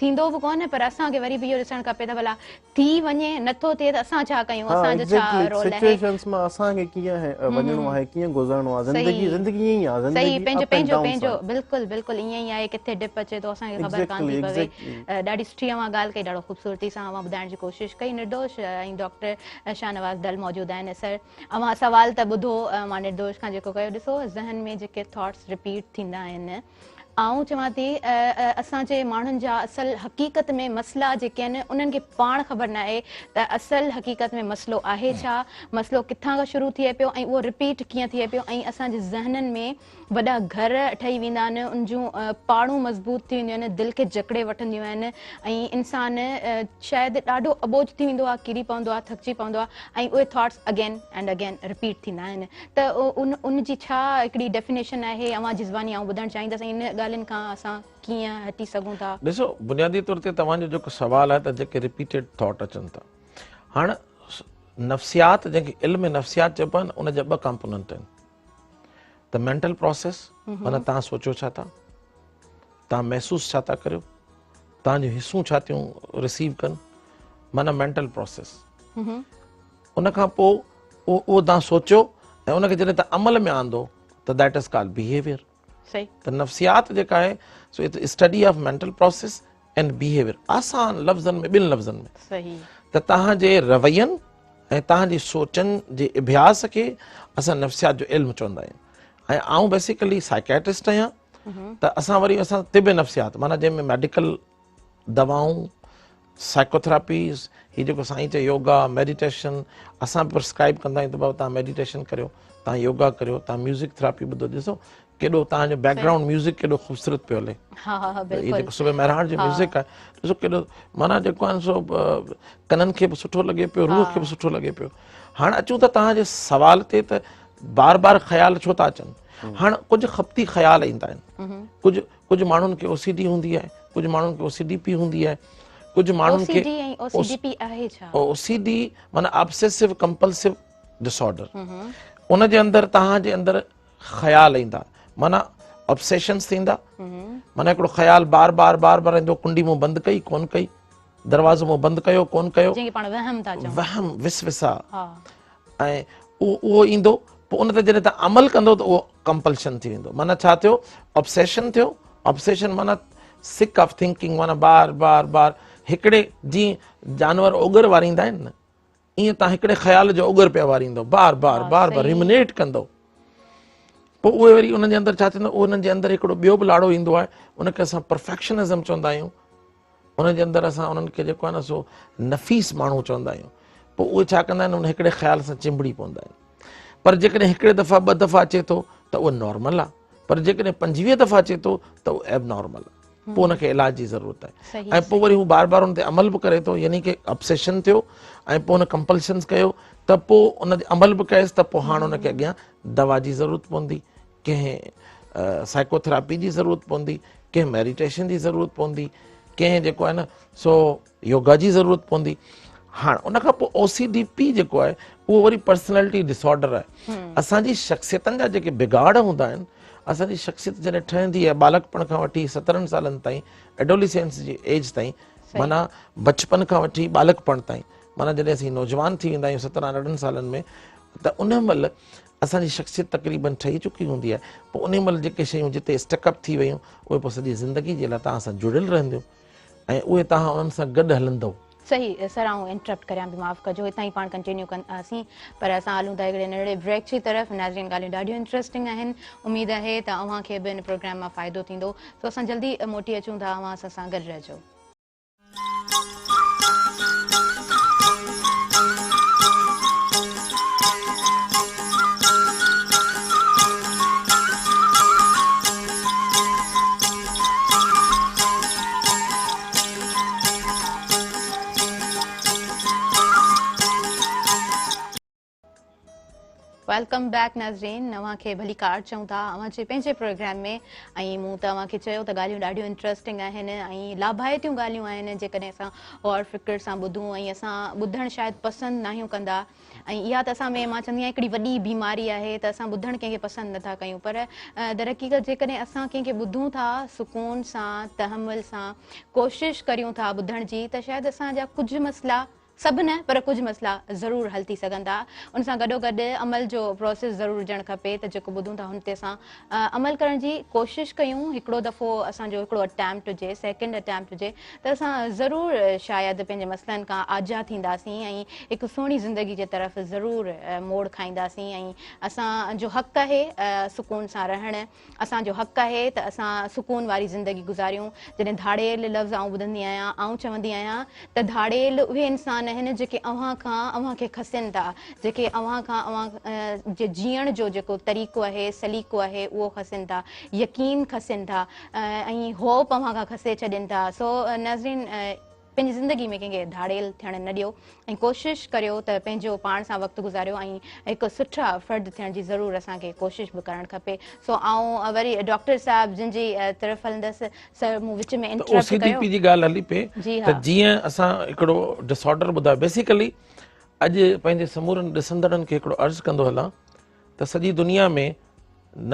ٿيندو به ڪونه پر اسان کي وري به اهو ڏسڻ کپي ته ڀلا ٿي وڃي نٿو ٿئي ته اسان ڇا ڪيون اسان جو ڇا رول آهي سچويشنز مان اسان کي ڪيئن وڃڻو آهي ڪيئن گذرڻو آهي زندگي زندگي ائين ئي آهي زندگي پنهنجو پنهنجو پنهنجو بلڪل بلڪل ائين ئي آهي ڪٿي ڊپ اچي ٿو اسان کي خبر ڪانه ٿي پوي ڏاڍي سٺي اوهان ڳالهه ڪئي ڏاڍو خوبصورتي سان اوهان ٻڌائڻ جي ڪوشش ڪئي نردوش ۽ ڊاڪٽر شاهنواز دل موجود آهن سر اوهان سوال ته ٻڌو مان نردوش کان جيڪو ڪيو ڏسو ذهن ۾ جيڪي ٿاٽس رپيٽ ٿيندا آهن آئون چوان ٿي اسان جي ماڻهن جا اصل حقيقت ۾ مسئلا جيڪي آهن انهن کي پاڻ خبر ناهي ته اصل حقيقت ۾ مسئلو آهي ڇا مسئلو ڪٿان کان شروع ٿئي پيو ۽ اهو رپيٽ ڪيئن ٿئي پيو ۽ اسان جي ذهنن ۾ وڏا گهر ٺهي ويندا آهن، ان جون پاڙون مضبوط ٿي وينديون آهن، دل کي جڪڙي وٺنديون آهن ۽ انسان شايد ڏاڍو اٻوجهه ٿي ويندو آهي، ڪري پوندو آهي، ٿڪجي پوندو آهي ۽ اهي thoughts again and again repeat ٿيندا آهن ته ان ان جي ڇا هڪڙي ڊيفينيشن آهي اوهان جي زباني آئون ٻڌڻ چاهيندس ۽ ان ڳالهين کان اسان ڪيئن هٽي سگهون ٿا. ڏسو بنيادي طور تي توهان جو جيڪو سوال آهي ته جيڪي رپيٽيڊ ٿاٽ اچن ٿا هاڻ نفسيات جنهن کي علم نفسيات چئبو آهي نه ان جا ٻه ڪمپوننٽ آهن. ته مينٽل پروسيس معنيٰ توهان سوچيو ڇا ٿا توهان محسوس ڇا ٿا ڪريو توهان جون حصون ڇا ٿيون رسيو ڪن معنيٰ مينٽل پروسيس ان کان پوء اهو توهان سوچيو ۽ ان کي جڏهن توهان عمل ۾ آندو ته that is called behaviour ته نفسيات جيڪا آهي so it study of mental process and behaviour آسان لفظن ۾ ٻن لفظن ۾ صحيح ته توهان جي روين ۽ توهان جي سوچن جي اڀياس کي اسان نفسيات جو علم چوندا آهيون ۽ آئون بيسيڪلي سائيڪيٽرسٽ آهيان ته اسان وري اسان طب نفسيات معنيٰ جنهن ۾ ميڊيڪل دوائون سائيڪوٿراپيز هي جيڪو سائين چيو يوگا ميڊيٽيشن اسان به پرسڪرائب ڪندا آهيون ته بابا توهان ميڊيٽيشن ڪريو توهان يوگا ڪريو توهان ميوزڪ ٿراپي ٻڌو ڏسو ڪيڏو توهان جو بيڪ گرائونڊ ميوزڪ ڪيڏو خوبصورت پيو هلي ها ها بلڪل هي جيڪو صبح مهراڻ جو ميوزڪ آهي ڏسو ڪيڏو معنيٰ جيڪو آهي سو ڪنن کي به سٺو لڳي پيو روح کي به سٺو لڳي پيو هاڻ اچون ٿا توهان جي سوال تي ته بار بار خيال ڇو ٿا اچن هاڻ ڪجهه خبطي خيال ايندا آهن ڪجهه ڪجهه ماڻهن کي او سي ڊي هوندي آهي ڪجهه ماڻهن کي او سي ڊي پي هوندي آهي ڪجهه ماڻهن کي او سي ڊي ۽ او سي ڊي پي آهي ڇا؟ او سي ڊي معنيٰ آبسيسو ڪمپلسو ڊس آرڊر ان جي اندر توهان جي اندر خيال ايندا. معنيٰ آبسيشنس ٿيندا، معنيٰ هڪڙو خيال بار بار بار بار ايندو، ڪنڊي مون بند ڪئي ڪون ڪئي، دروازو مون بند ڪيو ڪون ڪيو، جنهن کي پاڻ وهم ٿا چئون، وهم وسوسا، ۽ اهو ايندو. پوء ان تي جڏهن توهان عمل ڪندو ته اهو ڪمپلشن ٿي ويندو. معنيٰ ڇا ٿيو؟ آبسيشن ٿيو. آبسيشن معنيٰ سڪ آف ٿنڪنگ، معنيٰ بار بار بار هڪڙي، جيئن جانور اوڳر واريندا آهن نه، ائين توهان هڪڙي خيال جو اوڳر پيا واريندو، بار بار بار بار ريمنيٽ ڪندو. پوء اهي وري انهن جي اندر ڇا ٿيندو؟ انهن جي اندر هڪڙو ٻيو به لاڙو ايندو آهي، ان کي اسان پرفيڪشنزم چوندا آهيون. انهن جي اندر اسان انهن کي جيڪو آهي نه سو نفيس ماڻهو چوندا آهيون. پوء اهي ڇا ڪندا آهن؟ ان هڪڙي خيال سان چنبڙي پوندا آهن. پر جيڪڏهن هڪڙي دفعا ٻه دفعا اچي ٿو ته اهو نارمل آهي، پر جيڪڏهن 25 دفعا اچي ٿو ته اهو ايب نارمل آهي، پوء ان کي علاج جي ضرورت آهي. ۽ پوء وري هو بار بار ان تي عمل به ڪري ٿو، يعني ڪي آبسيشن ٿيو ۽ پوء ان ڪمپلشنس ڪيو ته پوء ان تي عمل به ڪيس، ته پوء هاڻ ان کي اڳيان دوا جي ضرورت پوندي، ڪنهن سائيڪو ٿراپي جي ضرورت پوندي، ڪنهن ميڊيٽيشن جي ضرورت پوندي، ڪنهن جيڪو آهي نه سو يوگا جي ضرورت پوندي. هاڻ ان کان پوء او سي ڊي پي جيڪو آهي اهو وري پرسنالٽي ڊس آرڊر آهي. اسان جي شخصيتن جا جيڪي بگاڙ هوندا آهن، اسان جي شخصيت جڏهن ٺهندي آهي ٻالڪپڻ کان وٺي 17 سالن تائين، ايڊوليسينس جي ايج تائين، معنيٰ بچپن کان وٺي ٻالڪپڻ تائين، معنيٰ جڏهن اسين نوجوان ٿي ويندا آهيون 17 18 سالن ۾ ته ان مهل اسان جي شخصيت تقريبن ٺهي چڪي هوندي آهي. پوء ان مهل جيڪي شيون جتي اسٽڪ اپ ٿي ويون اهي پوء سڄي زندگي جي لاء توهان سان جڙيل رهنديون ۽ اهي توهان انهن سان گڏ هلندؤ. صحيح سر، آئون انٽرپٽ ڪريان پئي، معاف ڪجو. هتان ئي پاڻ ڪنٽينيو ڪنداسين، پر اسان هلون ٿا هڪڙي ننڍڙي بريڪ جي طرف. ناظرين ڳالهيون ڏاڍيون انٽرسٽنگ آهن، اميد آهي ته اوهان کي به هن پروگرام مان فائدو ٿيندو. سو اسان جلدي موٽي اچون ٿا، اوهان اسان سان گڏ رهجو. Welcome back ناظرين، اوهان کي ڀليڪار چئون ٿا اوهان جي پنهنجي پروگرام ۾. ۽ مون ته اوهان کي چيو ته ڳالهيون ڏاڍيون انٽرسٽنگ آهن ۽ لاڀائتيون ڳالهيون آهن، جيڪڏهن اسان غور فڪر سان ٻڌون. ۽ اسان ٻڌڻ شايد پسند ناهيون ڪندا، ۽ اها ته اسان ۾ مان چوندي آهيان هڪڙي وڏي بيماري آهي ته اسان ٻڌڻ ڪنهن کي پسند نٿا ڪيون. پر درحقيقت جيڪڏهن اسان ڪنهن کي ٻڌون ٿا سڪون سان، تحمل سان، ڪوشش ڪريون ٿا ٻڌڻ جي، ته شايد اسان جا ڪجهه مسئلا، سڀ نه پر ڪجهه مسئلا ضرور حل ٿي سگهن ٿا. ان سان گڏوگڏ عمل جو پروسيس ضرور هجڻ کپي ته جيڪو ٻڌون ٿا ان تي اسان عمل ڪرڻ جي ڪوشش ڪيون. هڪڙو دفعو اسان جو هڪڙو اٽيمپٽ هجي، سيڪنڊ اٽيمپٽ هجي، ته اسان ضرور شايد پنهنجي مسئلن کان آجا ٿينداسين ۽ هڪ سهڻي زندگي جي طرف ضرور موڙ کائينداسين. ۽ اسان جو حق آهي سڪون سان رهڻ، اسان جو حق آهي ته اسان سڪون واري زندگي گذاريون. جڏهن ڌاڙيل لفظ آئون ٻڌندي آهيان، آئون چوندي آهيان ته ڌاڙيل اهي انسان آهن جيڪي اوهان کان اوهان کي کسين ٿا، جيڪي اوهان کان اوهان جي جيئڻ جو جيڪو طريقو آهي، سليقو آهي، اهو کسين ٿا، يقين کسين ٿا ۽ هوپ اوهان کان کسي ڇڏين ٿا. سو ناظرين پنهنجي زندگي ۾ ڪنهن کي ڌاڙيل ٿيڻ نه ڏيو ۽ ڪوشش ڪريو ته پنهنجو پاڻ سان وقت گذاريو ۽ هڪ سٺا فرد ٿيڻ جي ضرور اسان کي ڪوشش به ڪرڻ کپي. سو آئون وري ڊاڪٽر صاحب جن جي طرف هلندس. سر مون وچ ۾ ته او انٽرپٽ سي ڊي ڪيو. پي جي ڳالهه هلي پئي جي ته ها. جيئن اسان هڪڙو ڊس آرڊر ٻڌايو، بيسيڪلي اڄ پنهنجي سمورن ڏسندڙن کي هڪڙو عرض ڪندو هلان ته سڄي دنيا ۾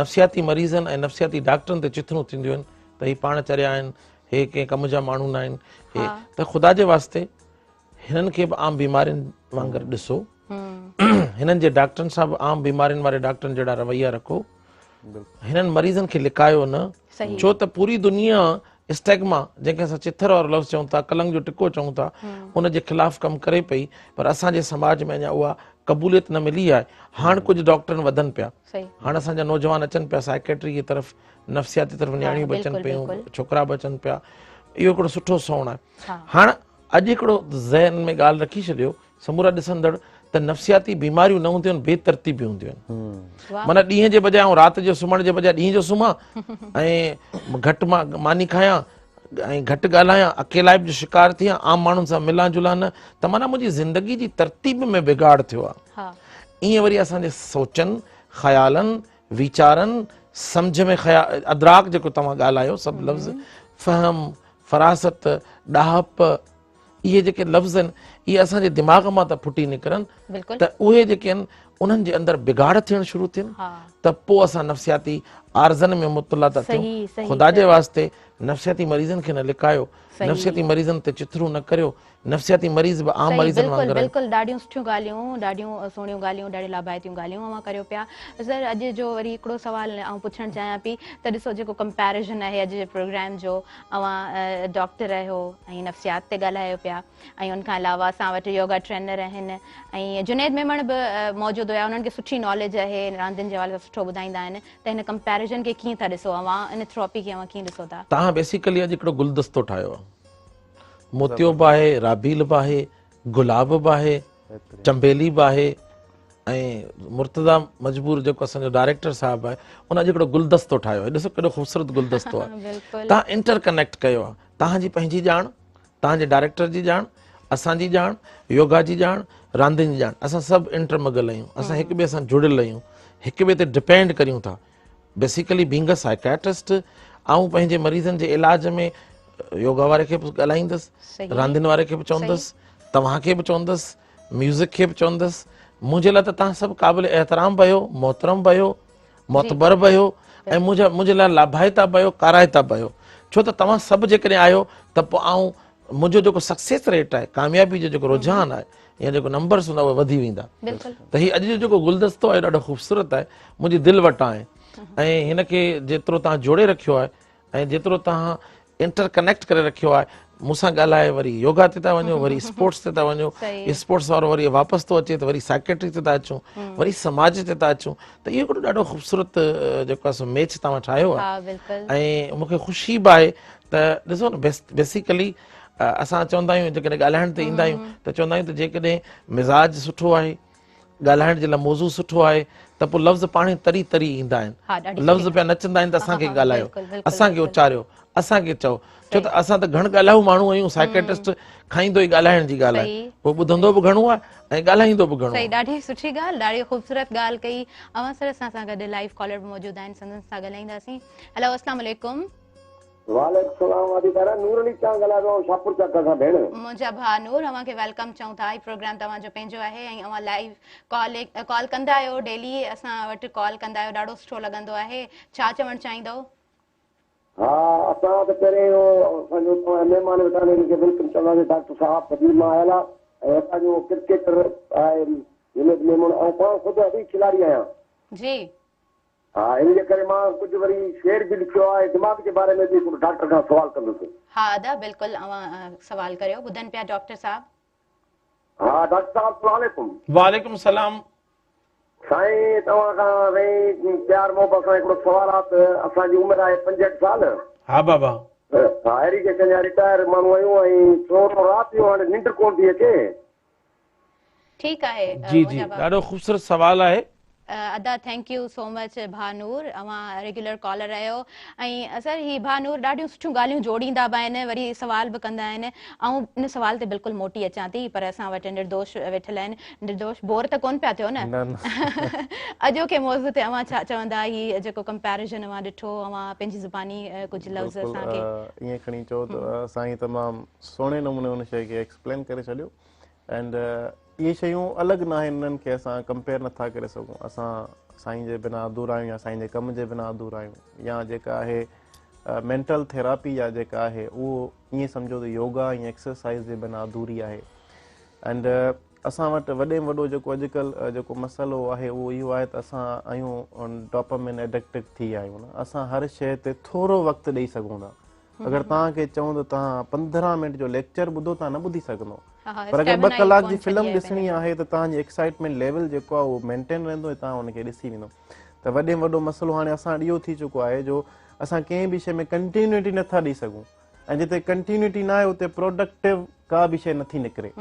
نفسياتي مريضن ۽ نفسياتي ڊاڪٽرن تي چٿرون ٿينديون آهن ته هي پاڻ چريا آهن، هي ڪنهن ڪم جا ماڻهو نه آهن، هي ته خدا جي واسطي هنن کي به عام بيمارين وانگر ڏسو، هنن جي ڊاڪٽرن سان به عام بيمارين واري ڊاڪٽرن جهڙا رويا رکو، هنن مريضن کي لڪايو نه، ڇو ته پوري دنيا اسٽيگما جنهن کي اسان چٿر وارو لفظ چئون ٿا، ڪلنگ جو ٽڪو چئون ٿا، ان جي خلاف ڪم ڪري پئي، پر اسان جي سماج ۾ اڃا اها قبوليت نه ملي آهي. هاڻ ڪجهه ڊاڪٽرن وڌن پيا، هاڻ اسان جا نوجوان اچن پيا سائيڪيٽري جي طرف، نفسياتي طرف، نياڻيون به اچن پيون، ڇوڪرا به اچن پيا، اهو هڪڙو سٺو سوڻ آهي. هاڻ اڄ هڪڙو ذهن ۾ ڳالهه رکي ڇڏيو سمورا ڏسندڙ ته نفسياتي بيماريون نه هونديون آهن، بي ترتيبيون هونديون آهن. معنيٰ ڏينهن جي بجاء آئون رات جو سمهڻ جي بجاء ڏينهن جو سمهان ۽ گهٽ ماني کايان ۽ گهٽ ڳالهايان، اڪيلائپ جو شڪار ٿيان، عام ماڻهن سان ملان جلان نه، ته معنيٰ منهنجي زندگي جي ترتيب ۾ بگاڙ ٿيو آهي. ائين وري اسان جي سوچن، خيالن، ويچارن، سمجهه ۾ ادراڪ جيڪو توهان ڳالهايو سڀ لفظ، فهم، فراست، ڏاهپ، اهي جيڪي لفظ آهن اهي اسان جي دماغ مان ٿا ڦٽي نڪرن ته اهي جيڪي آهن انهن جي اندر بگاڙ ٿيڻ شروع ٿين ته پوء اسان نفسياتي عارضن ۾ مبتلا ٿا ٿيون. خدا جي واسطي نفسياتي مريضن کي نه لڪايو، نفسياتي مريضن تي چٿرون نه ڪريو، نفسياتي مريض به عام مريضن وانگر آهن. بلڪل ڏاڍيون سٺيون ڳالهيون ڏاڍيون سهڻيون ڳالهيون ڏاڍيون لاڀائتيون ڳالهيون اوهان ڪريو پيا. سر اڄ جو وري هڪڙو سوال آئون پڇڻ چاهيان پئي ته ڏسو جيڪو ڪمپيريزن آهي اڄ جي پروگرام جو اوهان ڊاڪٽر آهيو ۽ نفسيات تي ڳالهايو پيا ۽ ان کان علاوه اسان وٽ يوگا ٽرينر آهن ۽ جنيد ميمڻ به موجود هيا انهن کي سٺي ناليج آهي راندين جي حوالي سان سٺو ٻڌائيندا آهن ته هن ڪمپيريزن کي ڪيئن ٿا ڏسو اوهان ان ٿراپي کي اوهان ڪيئن ڏسو ٿا؟ توهان بيسيڪلي اڄ هڪڙو گلدستو ٺاهيو آهي موتيو به آهي رابيل به آهي گلاب به آهي چنبيلي به آهي ۽ مرتضيٰ مجبور جيڪو اسان جو ڊائريڪٽر صاحب آهي ان اڄ هڪڙو گلدستو ٺاهيو آهي ڏسو ڪيڏو خوبصورت گلدستو آهي توهان انٽر ڪنيڪٽ ڪيو آهي توهان جي پنهنجي ڄاڻ توهان جي ڊائريڪٽر جي ڄاڻ اسان جي ڄاڻ يوگا جي ڄاڻ راندين جي ڄاڻ اسان سڀ انٽر مگل آهيون اسان هڪ ٻئي سان جڙيل آهيون هڪ ٻئي تي ڊپينڊ ڪريون ٿا بيسيڪلي بينگ ا سائيڪاٽرسٽ آئون پنهنجي مريضن جي علاج ۾ يوگا واري کي به ڳالهائيندس راندين واري کي به چوندس توهان کي به چوندس ميوزڪ کي به چوندس منهنجي لاء ته توهان سڀ قابل احترام به آهيو محترم به آهيو معتبر به آهيو ۽ منهنجا منهنجي لاء لاڀائتا به آهيو ڪارائتا به آهيو ڇو ته توهان سڀ جيڪڏهن آهيو ته پوء آئون منهنجو جيڪو سڪسيس ريٽ آهي ڪاميابي جو جيڪو رجحان آهي يا جيڪو نمبرس هوندا اهي وڌي ويندا ته هي اڄ جو جيڪو گلدستو آهي ڏاڍو خوبصورت آهي منهنجي دل وٽان آهي ۽ هن کي جيترو توهان جوڙي رکيو آهي ۽ جيترو توهان انٽر ڪنيڪٽ ڪري رکيو آهي مون سان ڳالهائي وري يوگا تي ٿا وڃو وري اسپورٽس تي ٿا وڃو اسپورٽس وارو وري واپس ٿو اچي ته وري سائيڪيٽري تي ٿا اچون وري سماج تي ٿا اچون ته اهو هڪڙو ڏاڍو خوبصورت جيڪو آهي سو ميچ توهان ٺاهيو آهي ۽ مون کي خوشي به آهي ته ڏسو نه بيسيڪلي اسان چوندا آهيون جيڪڏهن ڳالهائڻ تي ايندا آهيون ته چوندا آهيون ته جيڪڏهن مزاج سٺو آهي ڳالهائڻ جي لاء موضوع سٺو آهي ته پوء لفظ پاڻهي تري تري ايندا آهن لفظ پيا نچندا آهن ته اسان کي ڳالهايو اسان کي اچاريو اسان کي چئو ڇو ته اسان ته گهڻ ڳالهائو ماڻهو آهيون سائيڪيٽرسٽ کائيندو ئي ڳالهائڻ جي ڳالهه آهي پوء ٻڌندو به گهڻو آهي ۽ ڳالهائيندو به گهڻو صحيح ڏاڍي سٺي ڳالهه ڏاڍي خوبصورت ڳالهه ڪئي اوهان سر اسان سان گڏ لائيو ڪالر به موجود آهن سندن سان ڳالهائينداسين هلو اسلام عليڪم وعليڪم السلام وادي پيارا نور علي چانگ ڳالهايان پيو آئون شاهپور چاڪر کان ڀيڻ. منهنجا ڀاء نور اوهان کي welcome چئون ٿا هي پروگرام توهان جو پنهنجو آهي ۽ اوهان لائيو ڪال ڪال ڪندا آهيو ڊيلي اسان وٽ ڪال ڪندا آهيو ڏاڍو سٺو لڳندو آهي ڇا چوڻ چاهيندؤ. ها اسان ته پهرين اهو اسان جو توهان جا مهمان ويٺا آهن انهن کي welcome چونداسين ڊاڪٽر صاحب قدير مان آيل آهي ۽ اسان جو ڪرڪيٽر آهي جنيد ميمڻ آئون پاڻ خود حريف کلاڙي آهيان. جي. ها ان جي ڪري مان ڪجهه وري شعر به لکيو آهي دماغ جي باري ۾ به هڪڙو ڊاڪٽر کان سوال ڪندس. ها ادا بلڪل اوهان سوال ڪريو ٻڌن پيا ڊاڪٽر صاحب. ها ڊاڪٽر صاحب السلام عليڪم. وعليڪم السلام. سائين توهان کان سائين پيار محبت سان هڪڙو سوال آ ته اسان جي عمر آهي 65 سال. ها بابا. ها ايريگيشن جا رٽائر ماڻهو آهيون ۽ ٿورو رات جو هاڻي ننڊ ڪونه ٿي اچي. ٺيڪ آهي جي جي ڏاڍو خوبصورت سوال آهي. ادا thank you سو مچ ڀا نور اوهان ريگيولر ڪالر آهيو ۽ سر هي ڀا نور ڏاڍيون سٺيون ڳالهيون جوڙيندا به آهن وري سوال به ڪندا آهن آئون ان سوال تي بلڪل موٽي اچان ٿي پر اسان وٽ نردوش ويٺل آهن نردوش بور ته ڪون پيا ٿيو نه اڄوڪي موضوع تي اوهان ڇا چوندا هي جيڪو ڪمپيريزن اوهان ڏٺو اوهان پنهنجي زباني ڪجهه لفظ اسان کي ائين کڻي چئو ته سائين تمام سهڻي نموني ان شيء کي ايڪسپلين ڪري ڇڏيو اينڊ اهي شيون الڳ ناهن انهن کي اسان ڪمپيئر نٿا ڪري سگهون اسان سائين جي بنا اڌورا آهيون يا سائين جي ڪم جي بنا اڌورا آهيون يا جيڪا آهي مينٽل ٿيراپي يا جيڪا آهي اهو ائين سمجهو ته يوگا ۽ ايڪسرسائز جي بنا اڌوري آهي اينڊ اسان وٽ وڏي ۾ وڏو جيڪو اڄڪلهه جيڪو مسئلو آهي اهو اهو آهي ته اسان آهيون ڊوپامين ايڊڪٽڊ ٿي ويا آهيون نه اسان هر شيء تي ٿورو وقت ڏئي سگهون ٿا اگر توهان کي چئون ته توهان 15 منٽ جو ليڪچر ٻڌو توهان نه ٻڌي سگهندو پر اگر 2 ڪلاڪ جي فلم ڏسڻي آهي ته توهان جي ايڪسائٽمينٽ ليول جيڪو آهي اهو مينٽين رهندو ۽ توهان ان کي ڏسي ويندو ته وڏي ۾ وڏو مسئلو هاڻي اسان وٽ اهو ٿي چڪو آهي جو اسان ڪنهن به شيء ۾ ڪنٽينيوٽي نٿا ڏئي سگهون ۽ جتي ڪنٽينيوٽي نه آهي اتي پروڊڪٽو ڪا به شيء نٿي نڪري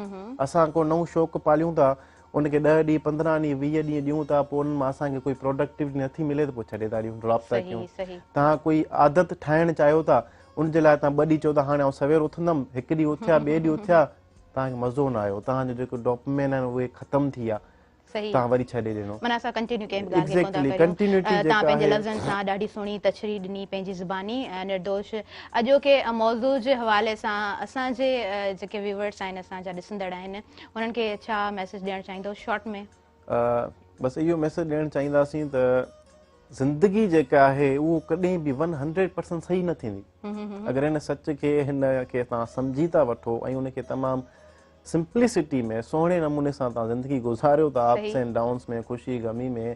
اسان ڪو نئون شوق پاليون ٿا ان کي ڏهه ڏينهن 15 ڏينهن 20 ڏينهن ڏيون ٿا پوء انهن مان اسان کي ڪوئي پروڊڪٽيوٽي نٿي ملي ته پوء ڇڏي ٿا ڏيون ڊراپ ٿا ڪيون توهان ڪوئي عادت ٺاهڻ چاهيو ٿا ان جي لاء توهان ٻه ڏينهن چئو ٿا هاڻي آئون سوير اٿندم هڪ ڏينهن اٿيا ٻئي ڏينهن اٿيا توهان کي مزو نه آيو توهان جو جيڪو ڊوپمين آهن اهي ختم ٿي ويا. توهان وري ڇڏي ڏنو. معنيٰ اسان ڪنٽينيو ڪنهن به ڳالهه کي ڪونه ٿا ڪريون. توهان پنهنجي لفظن سان ڏاڍي سهڻي تشريح ڏني پنهنجي زباني نردوش اڄوڪي موضوع جي حوالي سان اسان جي جيڪي ويورس آهن اسان جا ڏسندڙ آهن انهن کي ڇا ميسيج ڏيڻ چاهيندو شارٽ ۾؟ بس اهو ميسيج ڏيڻ چاهينداسين ته زندگي جيڪا آهي اهو ڪڏهن به 100% صحيح نه ٿيندي اگر هن سچ کي هن کي توهان سمجهي ٿا وٺو ۽ ان کي تمام سمپلسٽي ۾ سهڻي نموني سان توهان زندگي گذاريو ٿا اپس اينڊ ڊائونس ۾ خوشي غمي ۾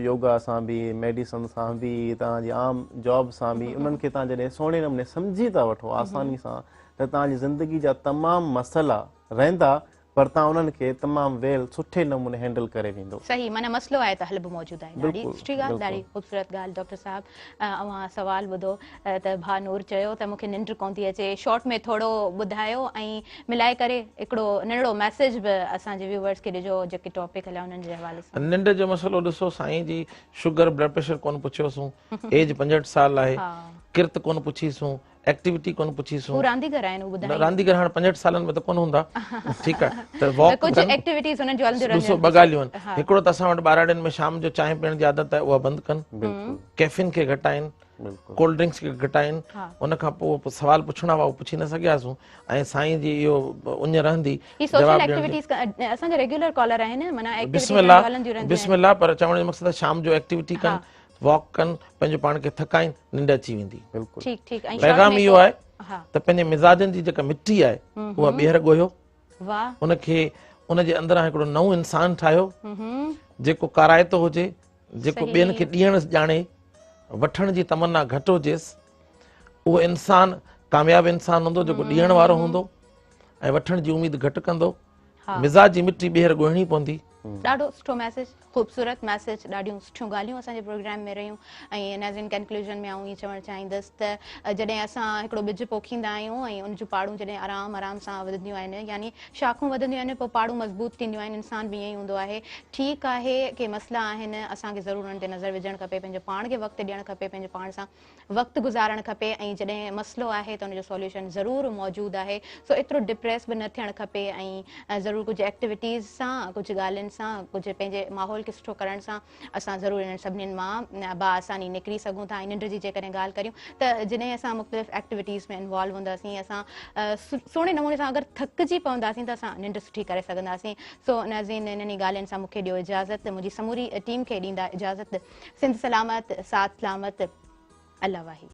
يوگا سان به ميڊيسن سان به توهان جي عام جاب سان به انهن کي توهان جڏهن سهڻي نموني سمجهي ٿا وٺو آساني سان ته توهان جي زندگي جا تمام مسئلا رهندا پر توهان انهن کي تمام ويل سٺي نموني هينڊل ڪري ويندو. صحيح معنيٰ مسئلو آهي ته حل به موجود آهي. ڏاڍي سٺي ڳالهه ڏاڍي خوبصورت ڳالهه ڊاڪٽر صاحب اوهان سوال ٻڌو ته ڀاء نور چيو ته مون کي ننڊ ڪونه ٿي اچي شارٽ ۾ ٿورو ٻڌايو ۽ ملائي ڪري هڪڙو ننڍڙو ميسيج به اسان جي ويوورز کي ڏجو جيڪي ٽاپڪ هليا انهن جي حوالي سان. ننڊ جو مسئلو ڏسو سائين جي شگر بلڊ پريشر ڪونه پڇيوسون ايج 65 سال آهي ڪرت ڪونه پڇيسون ايڪٽيوٽي ڪونه پڇي سون. هو رانديگر آهن هو ٻڌائين. رانديگر هاڻ 65 سالن ۾ ته ڪونه هوندا ٺيڪ آهي ته واڪ ڪجهه ايڪٽيوٽيز انهن جون هلنديون رهنديون ڏسو ٻه ڳالهيون آهن هڪڙو ته اسان وٽ ٻهراڙين ۾ شام جو چانهه پيئڻ جي عادت آهي اها بند ڪن ڪيفين کي گهٽائين ڪولڊ ڊرنڪس کي گهٽائين ان کان پوء سوال پڇڻا هئا اهو پڇي نه سگهياسون ۽ سائين جي اهو اڃ رهندي هي سوشل ايڪٽيوٽيز اسان جا ريگيولر ڪالر آهن معنيٰ بسم الله بسم الله پر چوڻ جو مقصد شام جو ايڪٽيوٽي ڪن واڪ ڪن، پنهنجو پاڻ کي ٿڪائين، ننڊ اچي ويندي. بلڪل. ٺيڪ ٺيڪ ۽ پيغام اهو آهي ته پنهنجي مزاجن جي جيڪا مٽي آهي اها ٻيهر ڳوهيو، ان کي ان جي اندران هڪڙو نئون انسان ٺاهيو جيڪو ڪارائتو هجي، جيڪو ٻين کي ڏيڻ ڄاڻي، وٺڻ جي تمنا گهٽ هجيس، اهو انسان ڪامياب انسان هوندو جيڪو ڏيڻ وارو هوندو ۽ وٺڻ جي اميد گهٽ ڪندو. مزاج جي مٽي ٻيهر ڳوهڻي پوندي. ڏاڍو سٺو ميسيج خوبصورت ميسيج ڏاڍيون سٺيون ڳالهيون اسان جي پروگرام ۾ رهيون ۽ ناظرين ڪنڪلوزن ۾ آئون ائين چوڻ چاهيندس ته جڏهن اسان هڪڙو ٻج پوکيندا آهيون ۽ ان جون پاڙون جڏهن آرام آرام سان وڌنديون آهن يعني شاخون وڌنديون آهن پوء پاڙون مضبوط ٿينديون آهن انسان به ائين ئي هوندو آهي ٺيڪ آهي ڪي مسئلا آهن اسان کي ضرور انهن تي نظر وجهڻ کپي پنهنجو پاڻ کي وقت ڏيڻ کپي پنهنجو پاڻ سان وقت گذارڻ کپي ۽ جڏهن مسئلو آهي ته ان جو سوليوشن ضرور موجود آهي سو ايترو ڊپريس به نه ٿيڻ کپي ۽ ضرور ڪجهه ايڪٽيوٽيز سان ڪجهه ڳالهين سان ڪجهه پنهنجي ماحول کي سٺو ڪرڻ سان اسان ضرور انهن سڀنين مان باآساني نڪري سگهون ٿا ۽ ننڊ جي جيڪڏهن ڳالهه ڪريون ته جڏهن اسان مختلف ايڪٽيوٽيز ۾ انوالو هونداسين اسان سهڻي نموني سان اگر ٿڪجي پونداسين ته اسان ننڊ سٺي ڪري سگهنداسين سو ناظرين انهن ئي ڳالهين سان مون کي ڏيو اجازت منهنجي سموري ٽيم کي ڏيندا اجازت سنڌ سلامت ساٿ سلامت الله واهي.